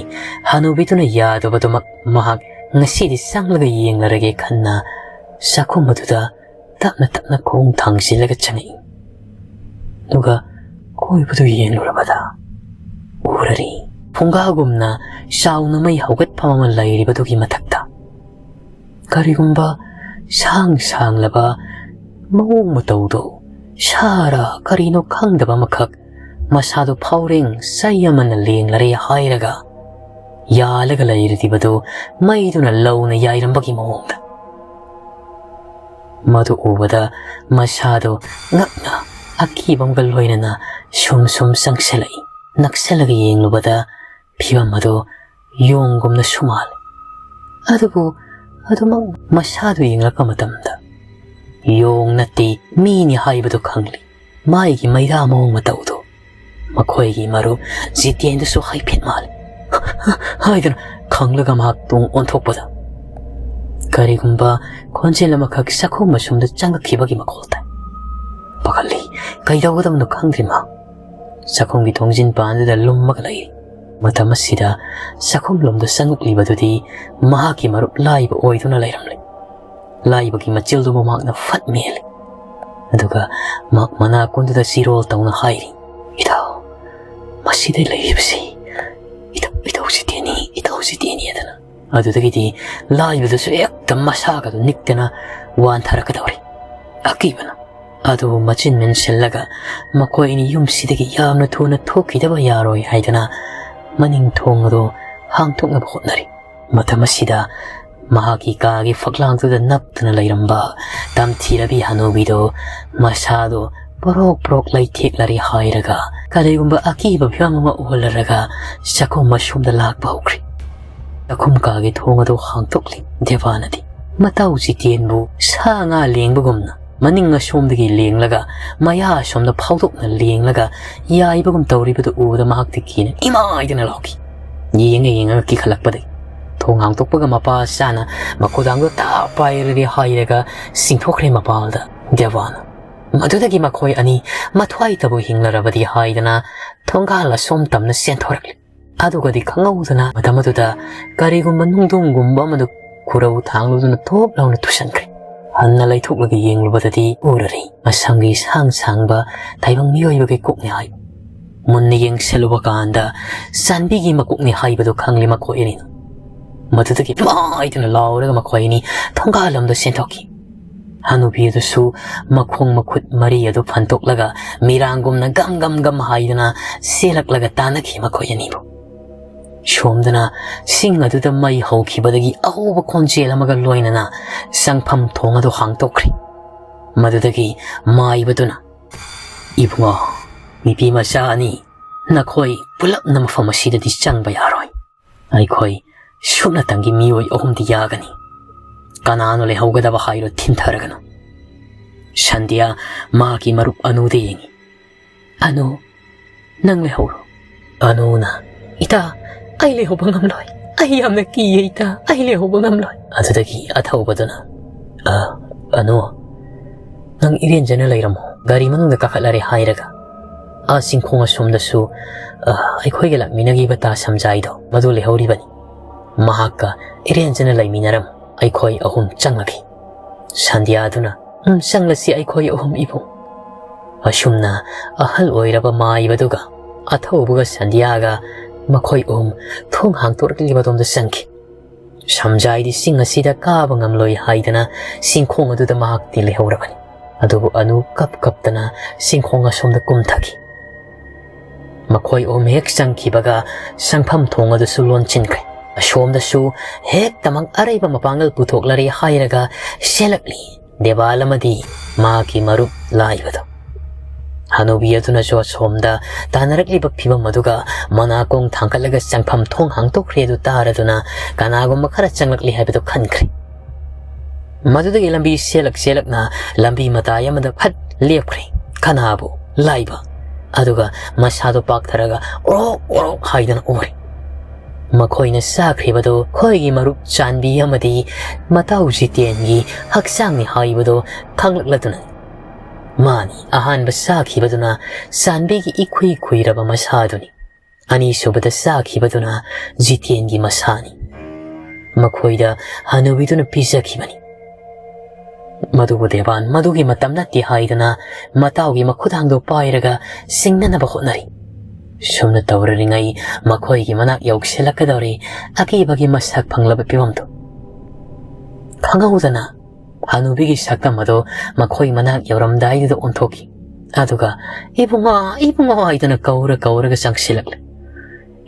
ꯍꯅꯨꯕꯤꯗꯨꯅ ꯌꯥꯗꯕꯗꯨꯃꯛ ꯃꯍꯥꯛ ꯉꯁꯤꯗꯤ ꯆꯪꯂꯒ ꯌꯦꯡꯂꯔꯒꯦ ꯈꯟꯅ ꯆꯥꯛꯈꯨꯝ ꯑꯗꯨꯗ ꯇꯞꯅ ꯇꯞꯅ ꯈꯣꯡ ꯊꯥꯡꯖꯤꯜꯂꯒ ꯆꯪꯉꯛꯏ꯫ ꯑꯗꯨꯒ ꯀꯣꯏꯕꯗꯨ ꯌꯦꯡꯂꯨꯔꯕꯗ ꯎꯔꯔꯤ꯫ ꯐꯨꯡꯒꯥꯒꯨꯝꯅ ꯆꯥꯎꯅ ꯃꯩ ꯍꯧꯒꯠꯐꯝ ꯑꯃ ꯂꯩꯔꯤꯕꯗꯨꯒꯤ ꯃꯊꯛꯇ ꯀꯔꯤꯒꯨꯝꯕ ꯁꯥꯡ ꯁꯥꯡꯂꯕ ꯃꯑꯣꯡ ꯃꯇꯧꯗꯨ ꯁꯥꯔ ꯀꯔꯤꯅꯣ ꯈꯪꯗꯕ ꯑꯃꯈꯛ ꯃꯁꯥꯗꯨ ꯐꯥꯎꯔꯦꯡ ꯆꯩ ꯑꯃꯅ ꯂꯦꯡꯂꯔꯦ ꯍꯥꯏꯔꯒ ꯌꯥꯜꯂꯒ ꯂꯩꯔꯤꯕꯗꯨ ꯃꯩꯗꯨꯅ ꯂꯧꯅ ꯌꯥꯏꯔꯝꯕꯒꯤ ꯃꯑꯣꯡꯗ꯫ ꯃꯗꯨ ꯎꯕꯗ ꯃꯁꯥꯗꯣ ꯉꯛꯅ ꯑꯀꯤꯕ ꯑꯃꯒ ꯂꯣꯏꯅꯅ ꯁꯨꯝ ꯁꯨꯝ ꯆꯪꯁꯤꯜꯂꯛꯏ꯫ ꯅꯛꯁꯤꯜꯂꯒ ꯌꯦꯡꯂꯨꯕꯗ ꯐꯤꯕꯝ ꯑꯗꯨ ꯌꯣꯡꯒꯨꯝꯅꯁꯨ ꯃꯥꯜꯂꯤ꯫ ꯑꯗꯨꯕꯨ ꯑꯗꯨꯃꯛ ꯃꯁꯥꯗꯨ ꯌꯦꯡꯂꯛꯄ ꯃꯇꯝꯗ ꯌꯣꯡ ꯅꯠꯇꯦ, ꯃꯤꯅꯤ ꯍꯥꯏꯕꯗꯨ ꯈꯪꯂꯤ꯫ ꯃꯥꯒꯤ ꯃꯩꯔꯥ ꯃꯑꯣꯡ ꯃꯇꯧꯗꯨ ꯃꯈꯣꯏꯒꯤ ꯃꯔꯨꯞ ꯖꯤꯇꯦꯟꯗꯨꯁꯨ ꯍꯥꯏꯐꯦꯠ ꯃꯥꯜꯂꯤ꯫ ꯍꯥꯏꯗꯨꯅ ꯈꯪꯂꯒ ꯃꯍꯥꯛ ꯇꯨꯡ ꯑꯣꯟꯊꯣꯛꯄꯗ ꯀꯔꯤꯒꯨꯝꯕ ꯈꯣꯟꯖꯦꯜ ꯑꯃꯈꯛ ꯆꯥꯛꯈꯨꯝ ꯑꯁꯣꯝꯗ ꯆꯪꯉꯛꯈꯤꯕꯒꯤ ꯃꯈꯣꯜ ꯇꯥꯏ꯫ ꯄꯥꯈꯠꯂꯤ꯫ ꯀꯩꯗꯧꯒꯗꯕꯅꯣ ꯈꯪꯗ꯭ꯔꯤ ꯃꯍꯥꯛ꯫ ꯆꯥꯛꯈꯨꯝꯒꯤ ꯊꯣꯡꯖꯤꯟ ꯄꯥꯟꯗꯨꯗ ꯂꯨꯝꯃꯒ ꯂꯩꯔꯤ꯫ ꯃꯇꯝ ꯑꯁꯤꯗ ꯆꯥꯛꯈꯨꯝꯂꯣꯝꯗ ꯆꯪꯉꯛꯂꯤꯕꯗꯨꯗꯤ ꯃꯍꯥꯛꯀꯤ ꯃꯔꯨꯞ ꯂꯥꯏꯕ ꯑꯣꯏꯗꯨꯅ ꯂꯩꯔꯝꯂꯦ꯫ ꯂꯥꯏꯕꯒꯤ ꯃꯆꯤꯜꯗꯨꯕꯨ ꯃꯍꯥꯛꯅ ꯐꯠ ꯃꯦꯜꯂꯤ꯫ ꯑꯗꯨꯒ ꯃꯍꯥꯛ ꯃꯅꯥꯀꯣꯟꯗꯨꯗ ꯆꯤꯔꯣꯜ ꯇꯧꯅ ꯍꯥꯏꯔꯤ, "ꯏꯇꯥꯎ, ꯃꯁꯤꯗ ꯂꯩꯔꯤꯕꯁꯤ ꯏꯇꯥꯎ, ꯏꯇꯥꯎ ꯖꯤꯇꯦꯟꯅꯤ, ꯏꯇꯥꯎ ꯖꯤꯇꯦꯟꯅꯤ" ꯍꯥꯏꯗꯅ꯫ ꯑꯗꯨꯗꯒꯤꯗꯤ ꯂꯥꯏꯕꯗꯨꯁꯨ ꯍꯦꯛꯇ ꯃꯁꯥꯒꯗꯨ ꯅꯤꯛꯇꯅ ꯋꯥꯟꯊꯔꯛꯀꯗꯧꯔꯤ꯫ ꯑꯀꯤꯕꯅ ꯑꯗꯨꯕꯨ ꯃꯆꯤꯟ ꯃꯦꯟꯁꯤꯜꯂꯒ ꯃꯈꯣꯏ ꯑꯅꯤ ꯌꯨꯝꯁꯤꯗꯒꯤ ꯌꯥꯝꯅ ꯊꯨꯅ ꯊꯣꯛꯈꯤꯗꯕ ꯌꯥꯔꯣꯏ ꯍꯥꯏꯗꯅ ꯃꯅꯤꯡ ꯊꯣꯡ ꯑꯗꯨ ꯍꯥꯡꯗꯣꯛꯅꯕ ꯍꯣꯠꯅꯔꯤ꯫ ꯃꯇꯝ ꯑꯁꯤꯗ ꯃꯍꯥꯛꯀꯤ ꯀꯥꯒꯤ ꯐꯛꯂꯥꯡꯗꯨꯗ ꯅꯞꯇꯨꯅ ꯂꯩꯔꯝꯕ ꯇꯝꯊꯤꯔꯕꯤ ꯍꯅꯨꯕꯤꯗꯨ ꯃꯁꯥꯗꯨ ꯄ꯭ꯔꯣꯛ ꯄ꯭ꯔꯣꯛ ꯂꯩꯊꯦꯛꯂꯔꯦ ꯍꯥꯏꯔꯒ ꯀꯔꯤꯒꯨꯝꯕ ꯑꯀꯤꯕ ꯐꯤꯕꯝ ꯑꯃ ꯑꯣꯜꯂꯔꯒ ꯆꯥꯛꯈꯨꯝ ꯑꯁꯣꯝꯗ ꯂꯥꯛꯄ ꯍꯧꯈ꯭ꯔꯦ꯫ ꯆꯥꯛꯈꯨꯝ ꯀꯥꯒꯤ ꯊꯣꯡ ꯑꯗꯨ ꯍꯥꯡꯗꯣꯛꯂꯤ꯫ ꯗꯦꯕꯥꯅꯗꯤ ꯃꯇꯥꯎ ꯖꯤꯇꯦꯟꯕꯨ ꯁꯥ ꯉꯥ ꯂꯦꯡꯕꯒꯨꯝꯅ ꯃꯅꯤꯡ ꯑꯁꯣꯝꯗꯒꯤ ꯂꯦꯡꯂꯒ ꯃꯌꯥ ꯑꯁꯣꯝꯗ ꯐꯥꯎꯗꯣꯛꯅ ꯂꯦꯡꯂꯒ ꯌꯥꯏꯕꯒꯨꯝ ꯇꯧꯔꯤꯕꯗꯨ ꯎꯕꯗ ꯃꯍꯥꯛꯇꯤ ꯀꯤꯅ ꯏꯃꯥꯏꯗꯅ ꯂꯥꯎꯈꯤ꯫ ꯌꯦꯡꯉ ꯌꯦꯡꯉꯒ ꯀꯤꯈꯠꯂꯛꯄꯗꯒꯤ ꯊꯣꯡ ꯍꯥꯡꯗꯣꯛꯄꯒ ꯃꯄꯥ ꯆꯥꯅ ꯃꯈꯨꯗꯥꯡꯗꯣ ꯇꯥ ꯄꯥꯏꯔꯔꯦ ꯍꯥꯏꯔꯒ ꯆꯤꯡꯊꯣꯛꯈ꯭ꯔꯦ ꯃꯄꯥꯜꯗ ꯗꯦꯕꯥꯅ꯫ ꯃꯗꯨꯗꯒꯤ ꯃꯈꯣꯏ ꯑꯅꯤ ꯃꯊ꯭ꯋꯥꯏꯇꯕꯨ ꯍꯤꯡꯂꯔꯕꯗꯤ ꯍꯥꯏꯗꯅ ꯊꯣꯡꯒꯥꯜ ꯑꯁꯣꯝ ꯇꯝꯅ ꯆꯦꯟꯊꯣꯔꯛꯂꯤ꯫ ꯑꯗꯨꯒꯗꯤ ꯈꯪꯍꯧꯗꯅ ꯃꯇꯝ ꯑꯗꯨꯗ ꯀꯔꯤꯒꯨꯝꯕ ꯅꯨꯡꯗꯣꯡꯒꯨꯝꯕ ꯑꯃꯗ ꯈꯨꯔꯧ ꯊꯥꯡꯂꯨꯗꯨꯅ ꯊꯣꯞ ꯂꯥꯎꯅ ꯇꯨꯁꯟꯈ꯭ꯔꯦ꯫ ꯍꯟꯅ ꯂꯩꯊꯣꯛꯂꯒ ꯌꯦꯡꯂꯨꯕꯗꯗꯤ ꯎꯔꯔꯦ ꯃꯁꯝꯒꯤ ꯁꯥꯡ ꯁꯥꯡꯕ ꯇꯥꯏꯕꯪ ꯃꯤꯑꯣꯏꯕꯒꯤ ꯀꯣꯛꯅꯤ ꯍꯥꯏꯕ꯫ ꯃꯨꯟꯅ ꯌꯦꯡꯁꯤꯜꯂꯨꯕ ꯀꯥꯟꯗ ꯆꯥꯟꯕꯤꯒꯤ ꯃꯀꯣꯛꯅꯤ ꯍꯥꯏꯕꯗꯨ ꯈꯪꯂꯦ ꯃꯈꯣꯏ ꯑꯅꯤꯅ꯫ ꯃꯗꯨꯗꯒꯤ ꯏꯃꯥꯏꯗꯅ ꯂꯥꯎꯔꯒ ꯃꯈꯣꯏ ꯑꯅꯤ ꯊꯣꯡꯒꯥꯜꯂꯣꯝꯗ ꯆꯦꯟꯊꯣꯛꯈꯤ꯫ ꯍꯅꯨꯕꯤ ꯑꯗꯨꯁꯨ ꯃꯈꯣꯡ ꯃꯈꯨꯠ ꯃꯔꯤ ꯑꯗꯨ ꯐꯟꯇꯣꯛꯂꯒ ꯃꯤꯔꯥꯡꯒꯨꯝꯅ ꯒꯝ ꯒꯝ ꯒꯝ ꯍꯥꯏꯗꯨꯅ ꯆꯦꯜꯂꯛꯂꯒ ꯇꯥꯟꯅꯈꯤ ꯃꯈꯣꯏ ꯑꯅꯤꯕꯨ꯫ ꯁꯣꯝꯗꯅ ꯁꯤꯡ ꯑꯗꯨꯗ ꯃꯩ ꯍꯧꯈꯤꯕꯗꯒꯤ ꯑꯍꯧꯕ ꯈꯣꯟꯖꯦꯜ ꯑꯃꯒ ꯂꯣꯏꯅꯅ ꯆꯪꯐꯝ ꯊꯣꯡ ꯑꯗꯨ ꯍꯥꯡꯗꯣꯛꯈ꯭ꯔꯦ꯫ ꯃꯗꯨꯗꯒꯤ ꯃꯥꯏꯕꯗꯨꯅ, "ꯏꯕꯨꯡꯉꯣ, ꯅꯨꯄꯤ ꯃꯆꯥ ꯑꯅꯤ, ꯅꯈꯣꯏ ꯄꯨꯂꯞꯅ ꯃꯐꯝ ꯑꯁꯤꯗꯗꯤ ꯆꯪꯕ ꯌꯥꯔꯣꯏ꯫ ꯑꯩꯈꯣꯏ ꯁꯨꯞꯅꯇꯪꯒꯤ ꯃꯤꯑꯣꯏ ꯑꯍꯨꯝꯗꯤ ꯌꯥꯒꯅꯤ꯫ ꯀꯅꯥꯅꯣ ꯂꯩꯍꯧꯒꯗꯕ ꯍꯥꯏꯔꯣ, ꯊꯤꯟꯊꯔꯒꯅꯨ꯫" ꯁꯟꯙ꯭ꯌꯥ ꯃꯍꯥꯛꯀꯤ ꯃꯔꯨꯞ ꯑꯅꯨꯗ ꯌꯦꯡꯉꯤ꯫ "ꯑꯅꯨ, ꯅꯪ ꯂꯩꯍꯧꯔꯣ꯫" ꯑꯅꯨꯅ, "ꯏꯇꯥ, ꯑꯩ ꯂꯩꯍꯧꯕ ꯉꯝꯂꯣꯏ꯫ ꯑꯩ ꯌꯥꯝꯅ ꯀꯤꯌꯦ ꯏꯇꯥ, ꯑꯩ ꯂꯩꯍꯧꯕ ꯉꯝꯂꯣꯏ꯫" ꯑꯗꯨꯗꯒꯤ ꯑꯊꯧꯕꯗꯨꯅ, "ꯑ, ꯑꯅꯨ, ꯅꯪ ꯏꯔꯦꯟꯖꯅ ꯂꯩꯔꯝꯃꯣ꯫ ꯒꯥꯔꯤ ꯃꯅꯨꯡꯗ ꯀꯥꯈꯠꯂꯔꯦ" ꯍꯥꯏꯔꯒ, ꯑꯥ ꯆꯤꯡꯈꯣꯡ ꯑꯁꯣꯝꯗꯁꯨ, ꯑ, ꯑꯩꯈꯣꯏꯒ ꯂꯥꯛꯃꯤꯟꯅꯈꯤꯕ ꯇꯥ ꯁꯝꯖꯥꯏꯗꯣ, ꯃꯗꯨ ꯂꯩꯍꯧꯔꯤꯕꯅꯤ꯫ ꯃꯍꯥꯛꯀ ꯏꯔꯦꯟꯖꯅ ꯂꯩꯃꯤꯟꯅꯔꯝꯃꯨ꯫ ꯑꯩꯈꯣꯏ ꯑꯍꯨꯝ ꯆꯪꯂꯒꯦ꯫" ꯁꯟꯙ꯭ꯌꯥꯗꯨꯅ, "ꯎꯝ, ꯆꯪꯂꯁꯤ ꯑꯩꯈꯣꯏ ꯑꯍꯨꯝ, ꯏꯕꯨꯡ꯫" ꯑꯁꯨꯝꯅ ꯑꯍꯜ ꯑꯣꯏꯔꯕ ꯃꯥꯏꯕꯗꯨꯒ ꯑꯊꯧꯕꯒ ꯁꯟꯙ꯭ꯌꯥꯒ ꯃꯈꯣꯏ ꯑꯍꯨꯝ ꯊꯣꯡ ꯍꯥꯡꯗꯣꯔꯛꯂꯤꯕꯗꯣꯝꯗ ꯆꯪꯈꯤ꯫ ꯁꯝꯖꯥꯏꯗꯤ ꯆꯤꯡ ꯑꯁꯤꯗ ꯀꯥꯕ ꯉꯝꯂꯣꯏ ꯍꯥꯏꯗꯅ ꯆꯤꯡꯈꯣꯡ ꯑꯗꯨꯗ ꯃꯍꯥꯛꯇꯤ ꯂꯩꯍꯧꯔꯕꯅꯤ꯫ ꯑꯗꯨꯕꯨ ꯑꯅꯨ ꯀꯞ ꯀꯞꯇꯅ ꯆꯤꯡꯈꯣꯡ ꯑꯁꯣꯝꯗ ꯀꯨꯝꯊꯈꯤ꯫ ꯃꯈꯣꯏ ꯑꯍꯨꯝ ꯍꯦꯛ ꯆꯪꯈꯤꯕꯒ ꯆꯪꯐꯝ ꯊꯣꯡ ꯑꯗꯨꯁꯨ ꯂꯣꯟꯁꯤꯟꯈ꯭ꯔꯦ꯫ ꯑꯁꯣꯝꯗꯁꯨ ꯍꯦꯛꯇꯃꯛ ꯑꯔꯩꯕ ꯃꯄꯥꯡꯒꯜ ꯄꯨꯊꯣꯛꯂꯔꯦ ꯍꯥꯏꯔꯒ ꯆꯦꯜꯂꯛꯂꯤ ꯗꯦꯕꯥꯜ ꯑꯃꯗꯤ ꯃꯍꯥꯛꯀꯤ ꯃꯔꯨꯞ ꯂꯥꯏꯕꯗꯣ꯫ ꯍꯅꯨꯕꯤ ꯑꯗꯨꯅꯁꯨ ꯑꯁꯣꯝꯗ ꯇꯥꯟꯅꯔꯛꯂꯤꯕ ꯐꯤꯕꯝ ꯑꯗꯨꯒ ꯃꯅꯥꯀꯣꯡ ꯊꯥꯡꯒꯠꯂꯒ ꯆꯪꯐꯝ ꯊꯣꯡ ꯍꯥꯡꯗꯣꯛꯈ꯭ꯔꯦ ꯑꯗꯨ ꯇꯥꯔꯗꯨꯅ ꯀꯅꯥꯒꯨꯝꯕ ꯈꯔ ꯆꯪꯂꯛꯂꯤ ꯍꯥꯏꯕꯗꯨ ꯈꯟꯈ꯭ꯔꯦ꯫ ꯃꯗꯨꯗꯒꯤ ꯂꯝꯕꯤ ꯁꯦꯜꯂꯛ ꯁꯦꯜꯂꯛꯅ ꯂꯝꯕꯤ ꯃꯇꯥꯏ ꯑꯃꯗ ꯐꯠ ꯂꯦꯞꯈ꯭ꯔꯦ꯫ ꯀꯅꯥꯕꯨ? ꯂꯥꯏꯕ꯫ ꯑꯗꯨꯒ ꯃꯁꯥꯗꯣ ꯄꯥꯛꯊꯔꯒ ꯑꯣꯔꯣꯛ ꯑꯣꯔꯣꯛ ꯍꯥꯏꯗꯅ ꯑꯣꯔꯦ꯫ ꯃꯈꯣꯏꯅ ꯆꯥꯈ꯭ꯔꯤꯕꯗꯨ ꯈꯣꯏꯒꯤ ꯃꯔꯨꯞ ꯆꯥꯟꯕꯤ ꯑꯃꯗꯤ ꯃꯇꯥꯎ ꯖꯤꯇꯦꯟꯒꯤ ꯍꯛꯆꯥꯡꯅꯤ ꯍꯥꯏꯕꯗꯨ ꯈꯪꯂꯛꯂꯗꯨꯅꯅꯤ꯫ ꯃꯥꯅꯤ, ꯑꯍꯥꯟꯕ ꯆꯥꯈꯤꯕꯗꯨꯅ ꯆꯥꯟꯕꯤꯒꯤ ꯏꯈꯨꯏ ꯈꯨꯏꯔꯕ ꯃꯁꯥꯗꯨꯅꯤ꯫ ꯑꯅꯤꯁꯨꯕꯗ ꯆꯥꯈꯤꯕꯗꯨꯅ ꯖꯤꯇꯦꯟꯒꯤ ꯃꯁꯥꯅꯤ꯫ ꯃꯈꯣꯏꯗ ꯍꯅꯨꯕꯤꯗꯨꯅ ꯄꯤꯖꯈꯤꯕꯅꯤ꯫ ꯃꯗꯨꯕꯨ ꯗꯦꯕꯥꯟ ꯃꯗꯨꯒꯤ ꯃꯇꯝ ꯅꯠꯇꯦ ꯍꯥꯏꯗꯨꯅ ꯃꯇꯥꯎꯒꯤ ꯃꯈꯨꯗꯥꯡꯗꯨ ꯄꯥꯏꯔꯒ ꯆꯤꯡꯅꯅꯕ ꯍꯣꯠꯅꯔꯤ꯫ ꯁꯨꯝꯅ ꯇꯧꯔꯔꯤꯉꯩ ꯃꯈꯣꯏꯒꯤ ꯃꯅꯥꯛ ꯌꯧꯁꯤꯜꯂꯛꯀꯗꯧꯔꯦ ꯑꯀꯤꯕꯒꯤ ꯃꯁꯛ ꯐꯪꯂꯕ ꯐꯤꯕꯝꯗꯨ꯫ ꯈꯪꯍꯧꯗꯅ ꯍꯅꯨꯕꯤꯒꯤ ꯁꯛꯇꯝ ꯑꯗꯨ ꯃꯈꯣꯏ ꯃꯅꯥꯛ ꯌꯧꯔꯝꯗꯥꯏꯗꯨꯗ ꯑꯣꯟꯊꯣꯛꯈꯤ꯫ ꯑꯗꯨꯒ "ꯏꯕꯨꯡꯉꯣ, ꯏꯕꯨꯡꯉꯣ" ꯍꯥꯏꯗꯨꯅ ꯀꯧꯔ ꯀꯧꯔꯒ ꯆꯪꯁꯤꯜꯂꯛꯂꯦ꯫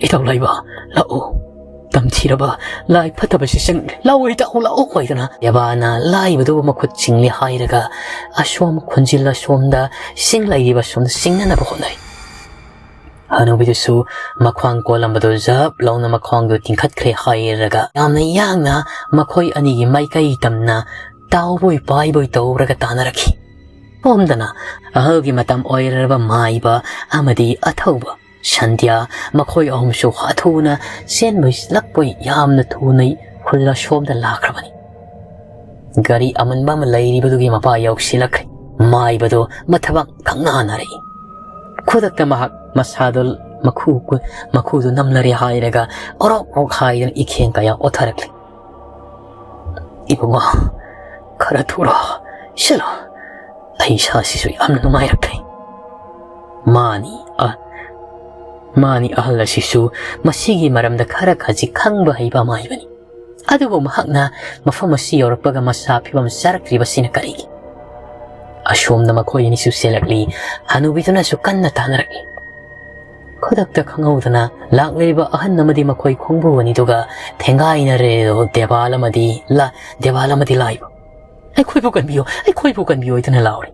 "ꯏꯇꯥꯎ ꯂꯥꯏꯕ, ꯂꯥꯛꯑꯣ꯫ ꯇꯝꯊꯤꯔꯕ ꯂꯥꯏ ꯐꯠꯇꯕꯁꯤ ꯆꯪꯂꯦ꯫ ꯂꯥꯛꯑꯣ ꯏꯇꯥꯎ, ꯂꯥꯛꯑꯣ" ꯍꯥꯏꯗꯅ ꯗꯦꯕꯥꯅ ꯂꯥꯏꯕꯗꯨꯕꯨ ꯃꯈꯨꯠ ꯆꯤꯡꯂꯦ ꯍꯥꯏꯔꯒ ꯑꯁꯣꯝ ꯈꯨꯟꯖꯤꯜ ꯑꯁꯣꯝꯗ ꯆꯤꯡ ꯂꯩꯔꯤꯕ ꯑꯁꯣꯝꯗ ꯆꯤꯡꯅꯅꯕ ꯍꯣꯠꯅꯔꯤ꯫ ꯍꯅꯨꯕꯤꯗꯨꯁꯨ ꯃꯈ꯭ꯋꯥꯡ ꯀꯣꯜꯂꯝꯕꯗꯨ ꯖꯞ ꯂꯥꯎꯅ ꯃꯈ꯭ꯋꯥꯡꯗꯨ ꯇꯤꯡꯈꯠꯈ꯭ꯔꯦ ꯍꯥꯏꯔꯒ ꯌꯥꯝꯅ ꯌꯥꯡꯅ ꯃꯈꯣꯏ ꯑꯅꯤꯒꯤ ꯃꯥꯏꯀꯩ ꯇꯝꯅ ꯇꯥꯎꯕꯣꯏ ꯄꯥꯏꯕꯣꯏ ꯇꯧꯔꯒ ꯇꯥꯟꯅꯔꯛꯈꯤ꯫ ꯁꯣꯝꯗꯅ ꯑꯍꯜꯒꯤ ꯃꯇꯝ ꯑꯣꯏꯔꯔꯕ ꯃꯥꯏꯕ ꯑꯃꯗꯤ ꯑꯊꯧꯕ ꯁꯟꯙ꯭ꯌꯥ ꯃꯈꯣꯏ ꯑꯍꯨꯝꯁꯨ ꯍꯥꯊꯨꯅ ꯆꯦꯟꯕꯣꯏ ꯂꯛꯄꯣꯏ ꯌꯥꯝꯅ ꯊꯨꯅ ꯈꯨꯜ ꯑꯁꯣꯝꯗ ꯂꯥꯛꯈ꯭ꯔꯕꯅꯤ꯫ ꯒꯥꯔꯤ ꯑꯃꯟꯕ ꯑꯃ ꯂꯩꯔꯤꯕꯗꯨꯒꯤ ꯃꯄꯥ ꯌꯧꯁꯤꯜꯂꯛꯈ꯭ꯔꯦ꯫ ꯃꯥꯏꯕꯗꯣ ꯃꯊꯕꯥꯛ ꯈꯪꯅꯥꯟꯅꯔꯛꯏ꯫ ꯈꯨꯗꯛꯇ ꯃꯍꯥꯛ ꯃꯁꯥꯗꯣ ꯃꯈꯨ ꯃꯈꯨꯗꯨ ꯅꯝꯂꯔꯦ ꯍꯥꯏꯔꯒ ꯑꯣꯔꯣꯛ ꯑꯣꯔꯣꯛ ꯍꯥꯏꯗꯨꯅ ꯏꯈꯦꯡ ꯀꯌꯥ ꯑꯣꯠꯊꯔꯛꯂꯤ꯫ "ꯏꯕꯨꯡꯉꯣ, ꯈꯔ ꯊꯨꯔꯣ, ꯁꯤꯂꯣ꯫ ꯑꯩ ꯏꯁꯥꯁꯤꯁꯨ ꯌꯥꯝꯅ ꯅꯨꯡꯉꯥꯏꯔꯛꯇ꯭ꯔꯦ꯫" ꯃꯥꯅꯤ, ꯑ, ꯃꯥꯅꯤ, ꯑꯍꯜ ꯑꯁꯤꯁꯨ ꯃꯁꯤꯒꯤ ꯃꯔꯝꯗ ꯈꯔ ꯈꯖꯤꯛ ꯈꯪꯕ ꯍꯩꯕ ꯑꯃ ꯍꯥꯏꯕꯅꯤ꯫ ꯑꯗꯨꯕꯨ ꯃꯍꯥꯛꯅ ꯃꯐꯝ ꯑꯁꯤ ꯌꯧꯔꯛꯄꯒ ꯃꯁꯥ ꯐꯤꯕꯝ ꯆꯥꯔꯛꯇ꯭ꯔꯤꯕꯁꯤꯅ ꯀꯔꯤꯒꯤ? ꯑꯁꯣꯝꯗ ꯃꯈꯣꯏ ꯑꯅꯤꯁꯨ ꯆꯦꯜꯂꯛꯂꯤ꯫ ꯍꯅꯨꯕꯤꯗꯨꯅꯁꯨ ꯀꯟꯅ ꯇꯥꯅꯔꯛꯏ꯫ ꯈꯨꯗꯛꯇ ꯈꯪꯍꯧꯗꯅ ꯂꯥꯛꯂꯤꯕ ꯑꯍꯟ ꯑꯃꯗꯤ ꯃꯈꯣꯏ ꯈꯣꯡꯕꯨ ꯑꯅꯤꯗꯨꯒ ꯊꯦꯡꯒꯥꯏꯅꯔꯦ꯫ ꯗꯦꯕꯥꯜ ꯑꯃꯗꯤ ꯂꯥ-, ꯗꯦꯕꯥꯜ ꯑꯃꯗꯤ ꯂꯥꯏꯕ, "ꯑꯩꯈꯣꯏꯕꯨ ꯀꯟꯕꯤꯌꯨ, ꯑꯩꯈꯣꯏꯕꯨ ꯀꯟꯕꯤꯌꯨ" ꯍꯥꯏꯗꯨꯅ ꯂꯥꯎꯔꯤ꯫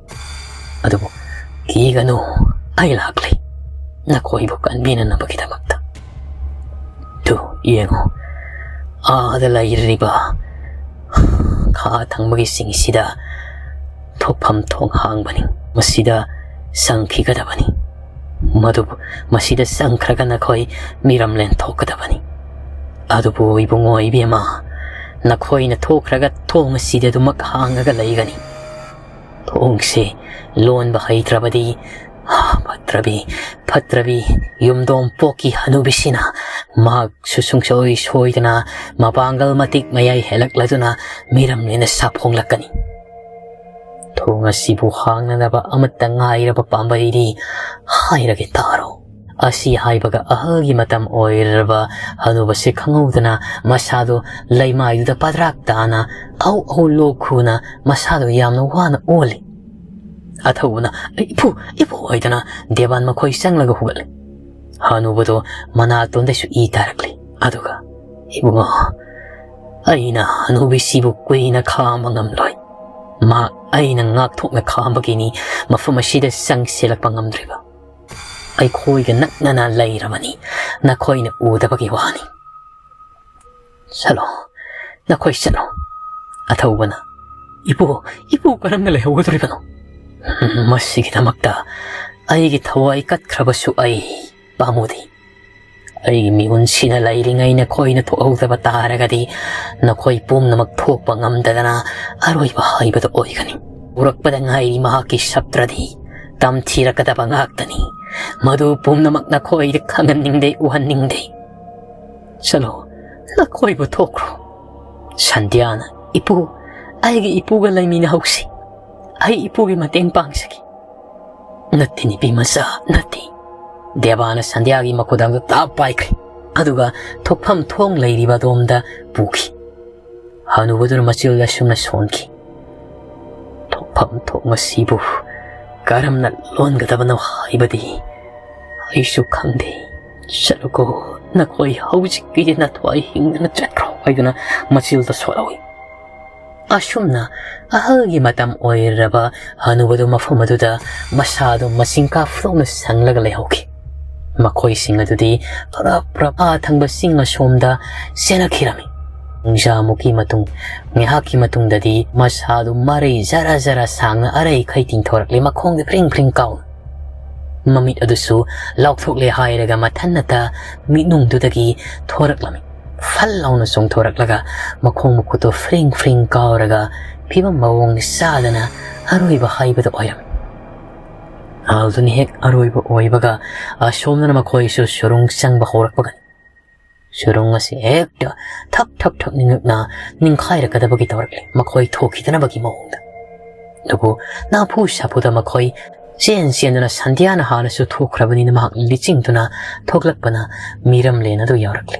ꯑꯗꯨꯕꯨ, "ꯀꯤꯒꯅꯨ, ꯑꯩ ꯂꯥꯛꯂꯤ ꯅꯈꯣꯏꯕꯨ ꯀꯟꯕꯤꯅꯅꯕꯒꯤꯗꯃꯛꯇ꯫ ꯇꯨ, ꯌꯦꯡꯉꯨ, ꯑꯥꯗ ꯂꯩꯔꯤꯕ ꯈꯥ ꯊꯪꯕꯒꯤ ꯆꯤꯡꯁꯤꯗ ꯊꯣꯛꯐꯝ ꯊꯣꯡ ꯍꯥꯡꯕꯅꯤ꯫ ꯃꯁꯤꯗ ꯆꯪꯈꯤꯒꯗꯕꯅꯤ꯫ ꯃꯗꯨꯕꯨ, ꯃꯁꯤꯗ ꯆꯪꯈ꯭ꯔꯒ ꯅꯈꯣꯏ ꯃꯤꯔꯝꯂꯦꯟ ꯊꯣꯛꯀꯗꯕꯅꯤ꯫ ꯑꯗꯨꯕꯨ ꯏꯕꯨꯡꯉꯣ, ꯏꯕꯦꯝꯃ, ꯅꯈꯣꯏꯅ ꯊꯣꯛꯈ꯭ꯔꯒ ꯊꯣꯡ ꯑꯁꯤꯗ ꯑꯗꯨꯃꯛ ꯍꯥꯡꯉꯒ ꯂꯩꯒꯅꯤ꯫ ꯊꯣꯡꯁꯤ ꯂꯣꯟꯕ ꯍꯩꯇ꯭ꯔꯕꯗꯤ, ꯐꯠꯇ꯭ꯔꯕꯤ, ꯐꯠꯇ꯭ꯔꯕꯤ ꯌꯨꯝꯗꯣꯡ ꯄꯣꯛꯀꯤ ꯍꯅꯨꯕꯤꯁꯤꯅ ꯃꯍꯥꯛꯁꯨ ꯁꯨꯡꯁꯣꯏ ꯁꯣꯏꯗꯅ ꯃꯄꯥꯡꯒꯜ ꯃꯇꯤꯛ ꯃꯌꯥꯏ ꯍꯦꯜꯂꯛꯂꯗꯨꯅ ꯃꯤꯔꯝꯂꯦꯟꯗ ꯁꯥꯐꯣꯡꯂꯛꯀꯅꯤ꯫ ꯊꯣꯡ ꯑꯁꯤꯕꯨ ꯍꯥꯡꯅꯅꯕ ꯑꯃꯠꯇ ꯉꯥꯏꯔꯕ ꯄꯥꯝꯕꯩꯗꯤ ꯍꯥꯏꯔꯒꯦ ꯇꯥꯔꯣ꯫" ꯑꯁꯤ ꯍꯥꯏꯕꯒ ꯑꯍꯜꯒꯤ ꯃꯇꯝ ꯑꯣꯏꯔꯕ ꯍꯅꯨꯕꯁꯦ ꯈꯪꯍꯧꯗꯅ ꯃꯁꯥꯗꯨ ꯂꯩꯃꯥꯏꯗꯨꯗ ꯄꯗ꯭ꯔꯥꯛ ꯇꯥꯅ ꯑꯧ ꯑꯧ ꯂꯣꯛ ꯈꯨꯅ ꯃꯁꯥꯗꯨ ꯌꯥꯝꯅ ꯋꯥꯅ ꯑꯣꯜꯂꯤ꯫ ꯑꯊꯧꯕꯅ "ꯏꯄꯨ, ꯏꯄꯨ" ꯍꯥꯏꯗꯅ ꯗꯦꯕꯥꯟ ꯃꯈꯣꯏ ꯆꯪꯂꯒ ꯍꯧꯒꯠꯂꯤ꯫ ꯍꯅꯨꯕꯗꯣ ꯃꯅꯥꯇꯣꯟꯗꯁꯨ ꯏ ꯇꯥꯔꯛꯂꯤ꯫ ꯑꯗꯨꯒ, "ꯏꯕꯨꯡꯉꯣ, ꯑꯩꯅ ꯍꯅꯨꯕꯤꯁꯤꯕꯨ ꯀꯨꯏꯅ ꯈꯥꯝꯕ ꯉꯝꯂꯣꯏ꯫ ꯃꯍꯥꯛ ꯑꯩꯅ ꯉꯥꯛꯊꯣꯛꯅ ꯈꯥꯝꯕꯒꯤꯅꯤ ꯃꯐꯝ ꯑꯁꯤꯗ ꯆꯪꯁꯤꯜꯂꯛꯄ ꯉꯝꯗ꯭ꯔꯤꯕ꯫ ꯑꯩꯈꯣꯏꯒ ꯅꯛꯅꯅ ꯂꯩꯔꯕꯅꯤ, ꯅꯈꯣꯏꯅ ꯎꯗꯕꯒꯤ ꯋꯥꯅꯤ꯫ ꯆꯠꯂꯣ, ꯅꯈꯣꯏ ꯆꯠꯂꯣ꯫" ꯑꯊꯧꯕꯅ, "ꯏꯄꯨ, ꯏꯄꯨ ꯀꯔꯝꯅ ꯂꯩꯍꯧꯒꯗꯧꯔꯤꯕꯅꯣ? ꯃꯁꯤꯒꯤꯗꯃꯛꯇ ꯑꯩꯒꯤ ꯊꯋꯥꯏ ꯀꯠꯈ꯭ꯔꯕꯁꯨ ꯑꯩ ꯄꯥꯝꯃꯨꯗꯦ꯫ ꯑꯩꯒꯤ ꯃꯤꯍꯨꯟꯁꯤꯅ ꯂꯩꯔꯤꯉꯩ ꯅꯈꯣꯏꯅ ꯊꯣꯛꯍꯧꯗꯕ ꯇꯥꯔꯒꯗꯤ ꯅꯈꯣꯏ ꯄꯨꯝꯅꯃꯛ ꯊꯣꯛꯄ ꯉꯝꯗꯗꯅ ꯑꯔꯣꯏꯕ ꯍꯥꯏꯕꯗꯨ ꯑꯣꯏꯒꯅꯤ꯫ ꯎꯔꯛꯄꯗ ꯉꯥꯏꯔꯤ ꯃꯍꯥꯛꯀꯤ ꯁꯛꯇ꯭ꯔꯗꯤ ꯇꯝꯊꯤꯔꯛꯀꯗꯕ ꯉꯥꯛꯇꯅꯤ꯫ ꯃꯗꯨ ꯄꯨꯝꯅꯃꯛ ꯅꯈꯣꯏꯗ ꯈꯪꯍꯟꯅꯤꯡꯗꯦ, ꯎꯍꯟꯅꯤꯡꯗꯦ꯫ ꯆꯠꯂꯣ, ꯅꯈꯣꯏꯕꯨ ꯊꯣꯛꯈ꯭ꯔꯣ꯫" ꯁꯟꯙ꯭ꯌꯥꯅ, "ꯏꯄꯨ, ꯑꯩꯒꯤ ꯏꯄꯨꯒ ꯂꯩꯃꯤꯟꯅꯍꯧꯁꯤ꯫ ꯑꯩ ꯏꯄꯨꯒꯤ ꯃꯇꯦꯡ ꯄꯥꯡꯖꯒꯦ꯫" "ꯅꯠꯇꯦ, ꯅꯨꯄꯤ ꯃꯆꯥ, ꯅꯠꯇꯦ꯫" ꯗꯦꯕꯥꯅ ꯁꯟꯙ꯭ꯌꯥꯒꯤ ꯃꯈꯨꯗꯥꯡꯗ ꯇꯥꯞ ꯄꯥꯏꯈ꯭ꯔꯦ꯫ ꯑꯗꯨꯒ ꯊꯣꯛꯐꯝ ꯊꯣꯡ ꯂꯩꯔꯤꯕ ꯑꯗꯣꯝꯗ ꯄꯨꯈꯤ꯫ ꯍꯅꯨꯕꯗꯨꯅ ꯃꯆꯤꯜꯗ ꯑꯁꯨꯝꯅ ꯁꯣꯟꯈꯤ, "ꯊꯣꯛꯐꯝ ꯊꯣꯡ ꯑꯁꯤꯕꯨ ꯀꯔꯝꯅ ꯂꯣꯟꯒꯗꯕꯅꯣ ꯍꯥꯏꯕꯗꯤ ꯑꯩꯁꯨ ꯈꯪꯗꯦ꯫ ꯆꯠꯂꯨꯀꯣ, ꯅꯈꯣꯏ ꯍꯧꯖꯤꯛꯀꯤꯗꯤ ꯅꯊ꯭ꯋꯥꯏ ꯍꯤꯡꯗꯅ ꯆꯠꯈ꯭ꯔꯣ" ꯍꯥꯏꯗꯨꯅ ꯃꯆꯤꯜꯗ ꯁꯣꯜꯍꯧꯏ꯫ ꯑꯁꯨꯝꯅ ꯑꯍꯜꯒꯤ ꯃꯇꯝ ꯑꯣꯏꯔꯕ ꯍꯅꯨꯕꯗꯨ ꯃꯐꯝ ꯑꯗꯨꯗ ꯃꯁꯥꯗꯨ ꯃꯆꯤꯡꯀꯥ ꯐꯨꯗꯣꯛꯅ ꯁꯪꯂꯒ ꯂꯩꯍꯧꯈꯤ꯫ ꯃꯈꯣꯏꯁꯤꯡ ꯑꯗꯨꯗꯤ ꯐꯔꯞ ꯐꯔꯞ ꯑꯥ ꯊꯪꯕ ꯆꯤꯡ ꯑꯁꯣꯝꯗ ꯆꯦꯟꯅꯈꯤꯔꯝꯃꯤ꯫ ꯄꯨꯡꯖꯥꯃꯨꯛꯀꯤ ꯃꯇꯨꯡ, ꯉꯥꯏꯍꯥꯛꯀꯤ ꯃꯇꯨꯡꯗꯗꯤ ꯃꯁꯥꯗꯨ ꯃꯔꯩ ꯖꯔ ꯖꯔ ꯁꯥꯡꯅ ꯑꯔꯩꯈꯩ ꯇꯤꯡꯊꯣꯔꯛꯂꯦ, ꯃꯈꯣꯡꯗ ꯐ꯭ꯔꯤꯡ ꯐ꯭ꯔꯤꯡ ꯀꯥꯎꯅ꯫ ꯃꯃꯤꯠ ꯑꯗꯨꯁꯨ ꯂꯥꯎꯊꯣꯛꯂꯦ ꯍꯥꯏꯔꯒ ꯃꯊꯟꯅꯇ ꯃꯤꯠꯅꯨꯡꯗꯨꯗꯒꯤ ꯊꯣꯔꯛꯂꯝꯃꯤ꯫ ꯐꯜ ꯂꯥꯎꯅ ꯆꯣꯡꯊꯣꯔꯛꯂꯒ ꯃꯈꯣꯡ ꯃꯈꯨꯠꯇꯨ ꯐ꯭ꯔꯤꯡ ꯐ꯭ꯔꯤꯡ ꯀꯥꯎꯔꯒ ꯐꯤꯕꯝ ꯃꯑꯣꯡ ꯆꯥꯗꯅ ꯑꯔꯣꯏꯕ ꯍꯥꯏꯕꯗꯨ ꯑꯣꯏꯔꯝꯃꯤ꯫ ꯑꯍꯜꯗꯨꯅ ꯍꯦꯛ ꯑꯔꯣꯏꯕ ꯑꯣꯏꯕꯒ ꯑꯁꯣꯝꯗꯅ ꯃꯈꯣꯏꯁꯨ ꯁꯨꯔꯨꯡ ꯆꯪꯕ ꯍꯧꯔꯛꯄꯒꯅꯤ꯫ ꯁꯨꯔꯨꯡ ꯑꯁꯤ ꯍꯦꯛꯇ ꯊꯛ ꯊꯛ ꯊꯛ ꯅꯤꯡꯉꯛꯅ ꯅꯤꯡꯈꯥꯏꯔꯛꯀꯗꯕꯒꯤ ꯇꯧꯔꯛꯂꯦ, ꯃꯈꯣꯏ ꯊꯣꯛꯈꯤꯗꯅꯕꯒꯤ ꯃꯑꯣꯡꯗ꯫ ꯑꯗꯨꯕꯨ ꯅꯥꯐꯨ ꯁꯥꯐꯨꯗ ꯃꯈꯣꯏ ꯆꯦꯟ ꯆꯦꯟꯗꯨꯅ, ꯁꯟꯙ꯭ꯌꯥꯅ ꯍꯥꯟꯅꯁꯨ ꯊꯣꯛꯈ꯭ꯔꯕꯅꯤꯅ ꯃꯍꯥꯛ ꯂꯤꯆꯤꯡꯗꯨꯅ ꯊꯣꯛꯂꯛꯄꯅ ꯃꯤꯔꯝꯂꯦꯟ ꯑꯗꯨ ꯌꯧꯔꯛꯂꯦ꯫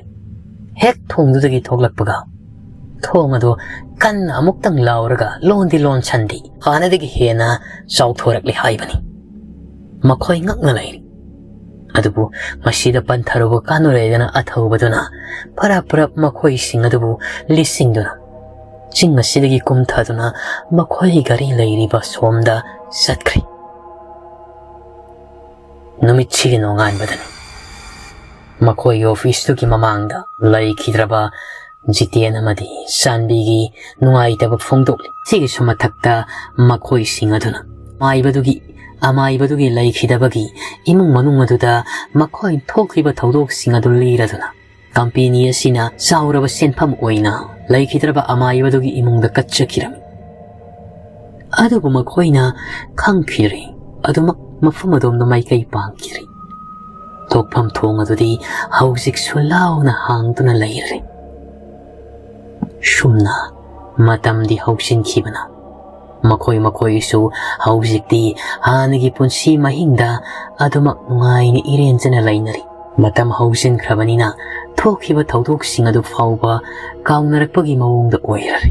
ꯍꯦꯛ ꯊꯣꯡꯗꯨꯗꯒꯤ ꯊꯣꯛꯂꯛꯄꯒ ꯊꯣꯡ ꯑꯗꯨ ꯀꯟꯅ ꯑꯃꯨꯛꯇꯪ ꯂꯥꯎꯔꯒ ꯂꯣꯟꯗꯤ ꯂꯣꯟꯁꯟꯗꯦ, ꯍꯥꯟꯅꯗꯒꯤ ꯍꯦꯟꯅ ꯆꯥꯎꯊꯣꯔꯛꯂꯦ ꯍꯥꯏꯕꯅꯤ꯫ ꯃꯈꯣꯏ ꯉꯛꯅ ꯂꯩꯔꯤ꯫ ꯑꯗꯨꯕꯨ ꯃꯁꯤꯗ ꯄꯟꯊꯔꯨꯕ ꯀꯥꯟꯅꯔꯣꯏꯗꯅ ꯑꯊꯧꯕꯗꯨꯅ ꯐꯔꯞ ꯐꯔꯞ ꯃꯈꯣꯏꯁꯤꯡ ꯑꯗꯨꯕꯨ ꯂꯤꯠꯁꯤꯟꯗꯨꯅ ꯆꯤꯡ ꯑꯁꯤꯗꯒꯤ ꯀꯨꯝꯊꯗꯨꯅ ꯃꯈꯣꯏꯒꯤ ꯒꯥꯔꯤ ꯂꯩꯔꯤꯕ ꯁꯣꯝꯗ ꯆꯠꯈ꯭ꯔꯦ꯫ ꯅꯨꯃꯤꯠꯁꯤꯒꯤ ꯅꯣꯡꯉꯥꯟꯕꯗꯅꯤ ꯃꯈꯣꯏꯒꯤ ꯑꯣꯐꯤꯁꯇꯨꯒꯤ ꯃꯃꯥꯡꯗ ꯂꯩꯈꯤꯗ꯭ꯔꯕ ꯖꯤꯇꯦꯟ ꯑꯃꯗꯤ ꯆꯥꯟꯕꯤꯒꯤ ꯅꯨꯡꯉꯥꯏꯇꯕ ꯐꯣꯡꯗꯣꯛꯂꯤ꯫ ꯁꯤꯒꯤꯁꯨ ꯃꯊꯛꯇ ꯃꯈꯣꯏꯁꯤꯡ ꯑꯗꯨꯅ ꯑꯃꯥꯏꯕꯗꯨꯒꯤ, ꯑꯃꯥꯏꯕꯗꯨꯒꯤ ꯂꯩꯈꯤꯗꯕꯒꯤ ꯏꯃꯨꯡ ꯃꯅꯨꯡ ꯑꯗꯨꯗ ꯃꯈꯣꯏ ꯊꯣꯛꯈꯤꯕ ꯊꯧꯗꯣꯛꯁꯤꯡ ꯑꯗꯨ ꯂꯤꯔꯗꯨꯅ ꯀꯝꯄꯦꯅꯤ ꯑꯁꯤꯅ ꯆꯥꯎꯔꯕ ꯁꯦꯟꯐꯝ ꯑꯣꯏꯅ ꯂꯩꯈꯤꯗ꯭ꯔꯕ ꯑꯃꯥꯏꯕꯗꯨꯒꯤ ꯏꯃꯨꯡꯗ ꯀꯠꯆꯈꯤꯔꯝꯃꯤ꯫ ꯑꯗꯨꯕꯨ ꯃꯈꯣꯏꯅ ꯈꯪꯈꯤꯗ꯭ꯔꯤ, ꯑꯗꯨꯃꯛ ꯃꯐꯝ ꯑꯗꯣꯝꯗ ꯃꯥꯏꯀꯩ ꯄꯥꯡꯈꯤꯗ꯭ꯔꯤ꯫ ꯊꯣꯛꯐꯝ ꯊꯣꯡ ꯑꯗꯨꯗꯤ ꯍꯧꯖꯤꯛꯁꯨ ꯂꯥꯎꯅ ꯍꯥꯡꯗꯨꯅ ꯂꯩꯔꯦ꯫ ꯁꯨꯝꯅ ꯃꯇꯝꯗꯤ ꯍꯧꯖꯤꯟꯈꯤꯕꯅ ꯃꯈꯣꯏ ꯃꯈꯣꯏꯁꯨ ꯍꯧꯖꯤꯛꯇꯤ ꯍꯥꯟꯅꯒꯤ ꯄꯨꯟꯁꯤ ꯃꯍꯤꯡꯗ ꯑꯗꯨꯃꯛ ꯅꯨꯡꯉꯥꯏꯅ ꯏꯔꯦꯟꯖꯅ ꯂꯩꯅꯔꯤ꯫ ꯃꯇꯝ ꯍꯧꯖꯤꯟꯈ꯭ꯔꯕꯅꯤꯅ ꯊꯣꯛꯈꯤꯕ ꯊꯧꯗꯣꯛꯁꯤꯡ ꯑꯗꯨ ꯐꯥꯎꯕ ꯀꯥꯎꯅꯔꯛꯄꯒꯤ ꯃꯑꯣꯡꯗ ꯑꯣꯏꯔꯔꯦ꯫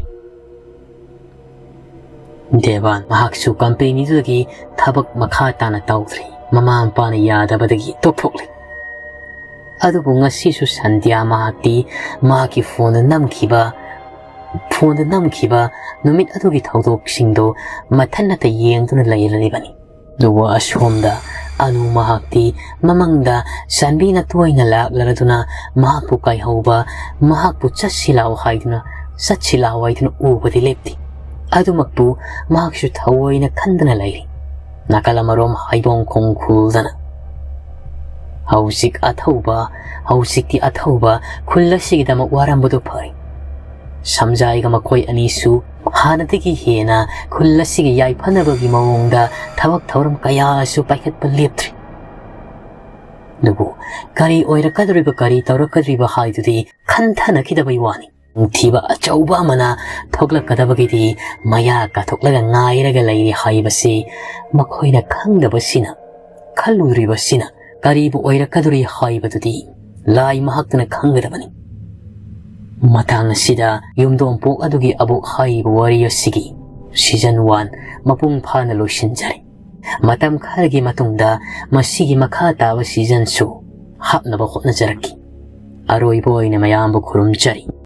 ꯗꯦꯕꯥꯟ ꯃꯍꯥꯛꯁꯨ ꯀꯝꯄꯦꯅꯤꯗꯨꯗꯒꯤ ꯊꯕꯛ ꯃꯈꯥ ꯇꯥꯅ ꯇꯧꯗ꯭ꯔꯤ꯫ ꯃꯃꯥ ꯃꯄꯥꯅ ꯌꯥꯗꯕꯗꯒꯤ ꯇꯣꯛꯊꯣꯛꯂꯤ꯫ ꯑꯗꯨꯕꯨ ꯉꯁꯤꯁꯨ ꯁꯟꯙ꯭ꯌꯥ ꯃꯍꯥꯛꯇꯤ ꯃꯍꯥꯛꯀꯤ ꯐꯣꯟꯗ ꯅꯝꯈꯤꯕ, ꯐꯣꯟꯗ ꯅꯝꯈꯤꯕ ꯅꯨꯃꯤꯠ ꯑꯗꯨꯒꯤ ꯊꯧꯗꯣꯛꯁꯤꯡꯗꯨ ꯃꯊꯟꯅꯇ ꯌꯦꯡꯗꯨꯅ ꯂꯩꯔꯤꯕꯅꯤ꯫ ꯑꯗꯨꯕꯨ ꯑꯁꯣꯝꯗ ꯑꯅꯨ ꯃꯍꯥꯛꯇꯤ ꯃꯃꯪꯗ ꯆꯥꯟꯕꯤꯅ ꯇꯣꯏꯅ ꯂꯥꯛꯂꯔꯗꯨꯅ ꯃꯍꯥꯛꯄꯨ ꯀꯥꯏꯍꯧꯕ, ꯃꯍꯥꯛꯄꯨ ꯆꯠꯁꯤ ꯂꯥꯛꯑꯣ ꯍꯥꯏꯗꯨꯅ, ꯆꯠꯁꯤ ꯂꯥꯛꯑꯣ ꯍꯥꯏꯗꯨꯅ ꯎꯕꯗꯤ ꯂꯦꯞꯇꯦ꯫ ꯑꯗꯨꯃꯛꯄꯨ ꯃꯍꯥꯛꯁꯨ ꯊꯑꯣꯏꯅ ꯈꯟꯗꯨꯅ ꯂꯩꯔꯤ꯫ ꯅꯥꯀꯜ ꯑꯃꯔꯣꯝ ꯍꯩꯕꯣꯡ ꯈꯣꯡ ꯈꯨꯜꯗꯅ꯫ ꯍꯧꯖꯤꯛ ꯑꯊꯧꯕ, ꯍꯧꯖꯤꯛꯇꯤ ꯑꯊꯧꯕ ꯈꯨꯜ ꯑꯁꯤꯒꯤꯗꯃꯛ ꯋꯥꯔꯝꯕꯗꯨ ꯐꯔꯦ꯫ ꯁꯝꯖꯥꯏꯒ ꯃꯈꯣꯏ ꯑꯅꯤꯁꯨ ꯍꯥꯟꯅꯗꯒꯤ ꯍꯦꯟꯅ ꯈꯨꯜ ꯑꯁꯤꯒꯤ ꯌꯥꯏꯐꯅꯕꯒꯤ ꯃꯑꯣꯡꯗ ꯊꯕꯛ ꯊꯧꯔꯝ ꯀꯌꯥꯁꯨ ꯄꯥꯏꯈꯠꯄ ꯂꯦꯞꯇ꯭ꯔꯤ꯫ ꯑꯗꯨꯕꯨ ꯀꯔꯤ ꯑꯣꯏꯔꯛꯀꯗꯧꯔꯤꯕ, ꯀꯔꯤ ꯇꯧꯔꯛꯀꯗꯧꯔꯤꯕ ꯍꯥꯏꯗꯨꯗꯤ ꯈꯟꯊꯅꯈꯤꯗꯕꯩ ꯋꯥꯅꯤ꯫ ꯅꯨꯡꯊꯤꯕ ꯑꯆꯧꯕ ꯑꯃꯅ ꯊꯣꯛꯂꯛꯀꯗꯕꯒꯤꯗꯤ ꯃꯌꯥ ꯀꯥꯊꯣꯛꯂꯒ ꯉꯥꯏꯔꯒ ꯂꯩꯔꯤ ꯍꯥꯏꯕꯁꯤ ꯃꯈꯣꯏꯅ ꯈꯪꯗꯕꯁꯤꯅ, ꯈꯜꯂꯨꯗ꯭ꯔꯤꯕꯁꯤꯅ ꯀꯔꯤꯕꯨ ꯑꯣꯏꯔꯛꯀꯗꯧꯔꯤ ꯍꯥꯏꯕꯗꯨꯗꯤ ꯂꯥꯏ ꯃꯍꯥꯛꯇꯅ ꯈꯪꯒꯗꯕꯅꯤ꯫ ꯃꯇꯥꯡ ꯑꯁꯤꯗ ꯌꯨꯝꯗꯣꯡꯄꯣꯛ ꯑꯗꯨꯒꯤ ꯑꯕꯣꯛ ꯍꯥꯏꯔꯤꯕ ꯋꯥꯔꯤ ꯑꯁꯤꯒꯤ season one ꯃꯄꯨꯡ ꯐꯥꯅ ꯂꯣꯏꯁꯤꯟꯖꯔꯦ꯫ ꯃꯇꯝ ꯈꯔꯒꯤ ꯃꯇꯨꯡꯗ ꯃꯁꯤꯒꯤ ꯃꯈꯥ ꯇꯥꯕ ꯁꯤꯖꯟꯁꯨ ꯍꯥꯞꯅꯕ ꯍꯣꯠꯅꯖꯔꯛꯈꯤ꯫ ꯑꯔꯣꯏꯕ ꯑꯣꯏꯅ ꯃꯌꯥꯝꯕꯨ ꯈꯨꯔꯨꯝꯖꯔꯤ꯫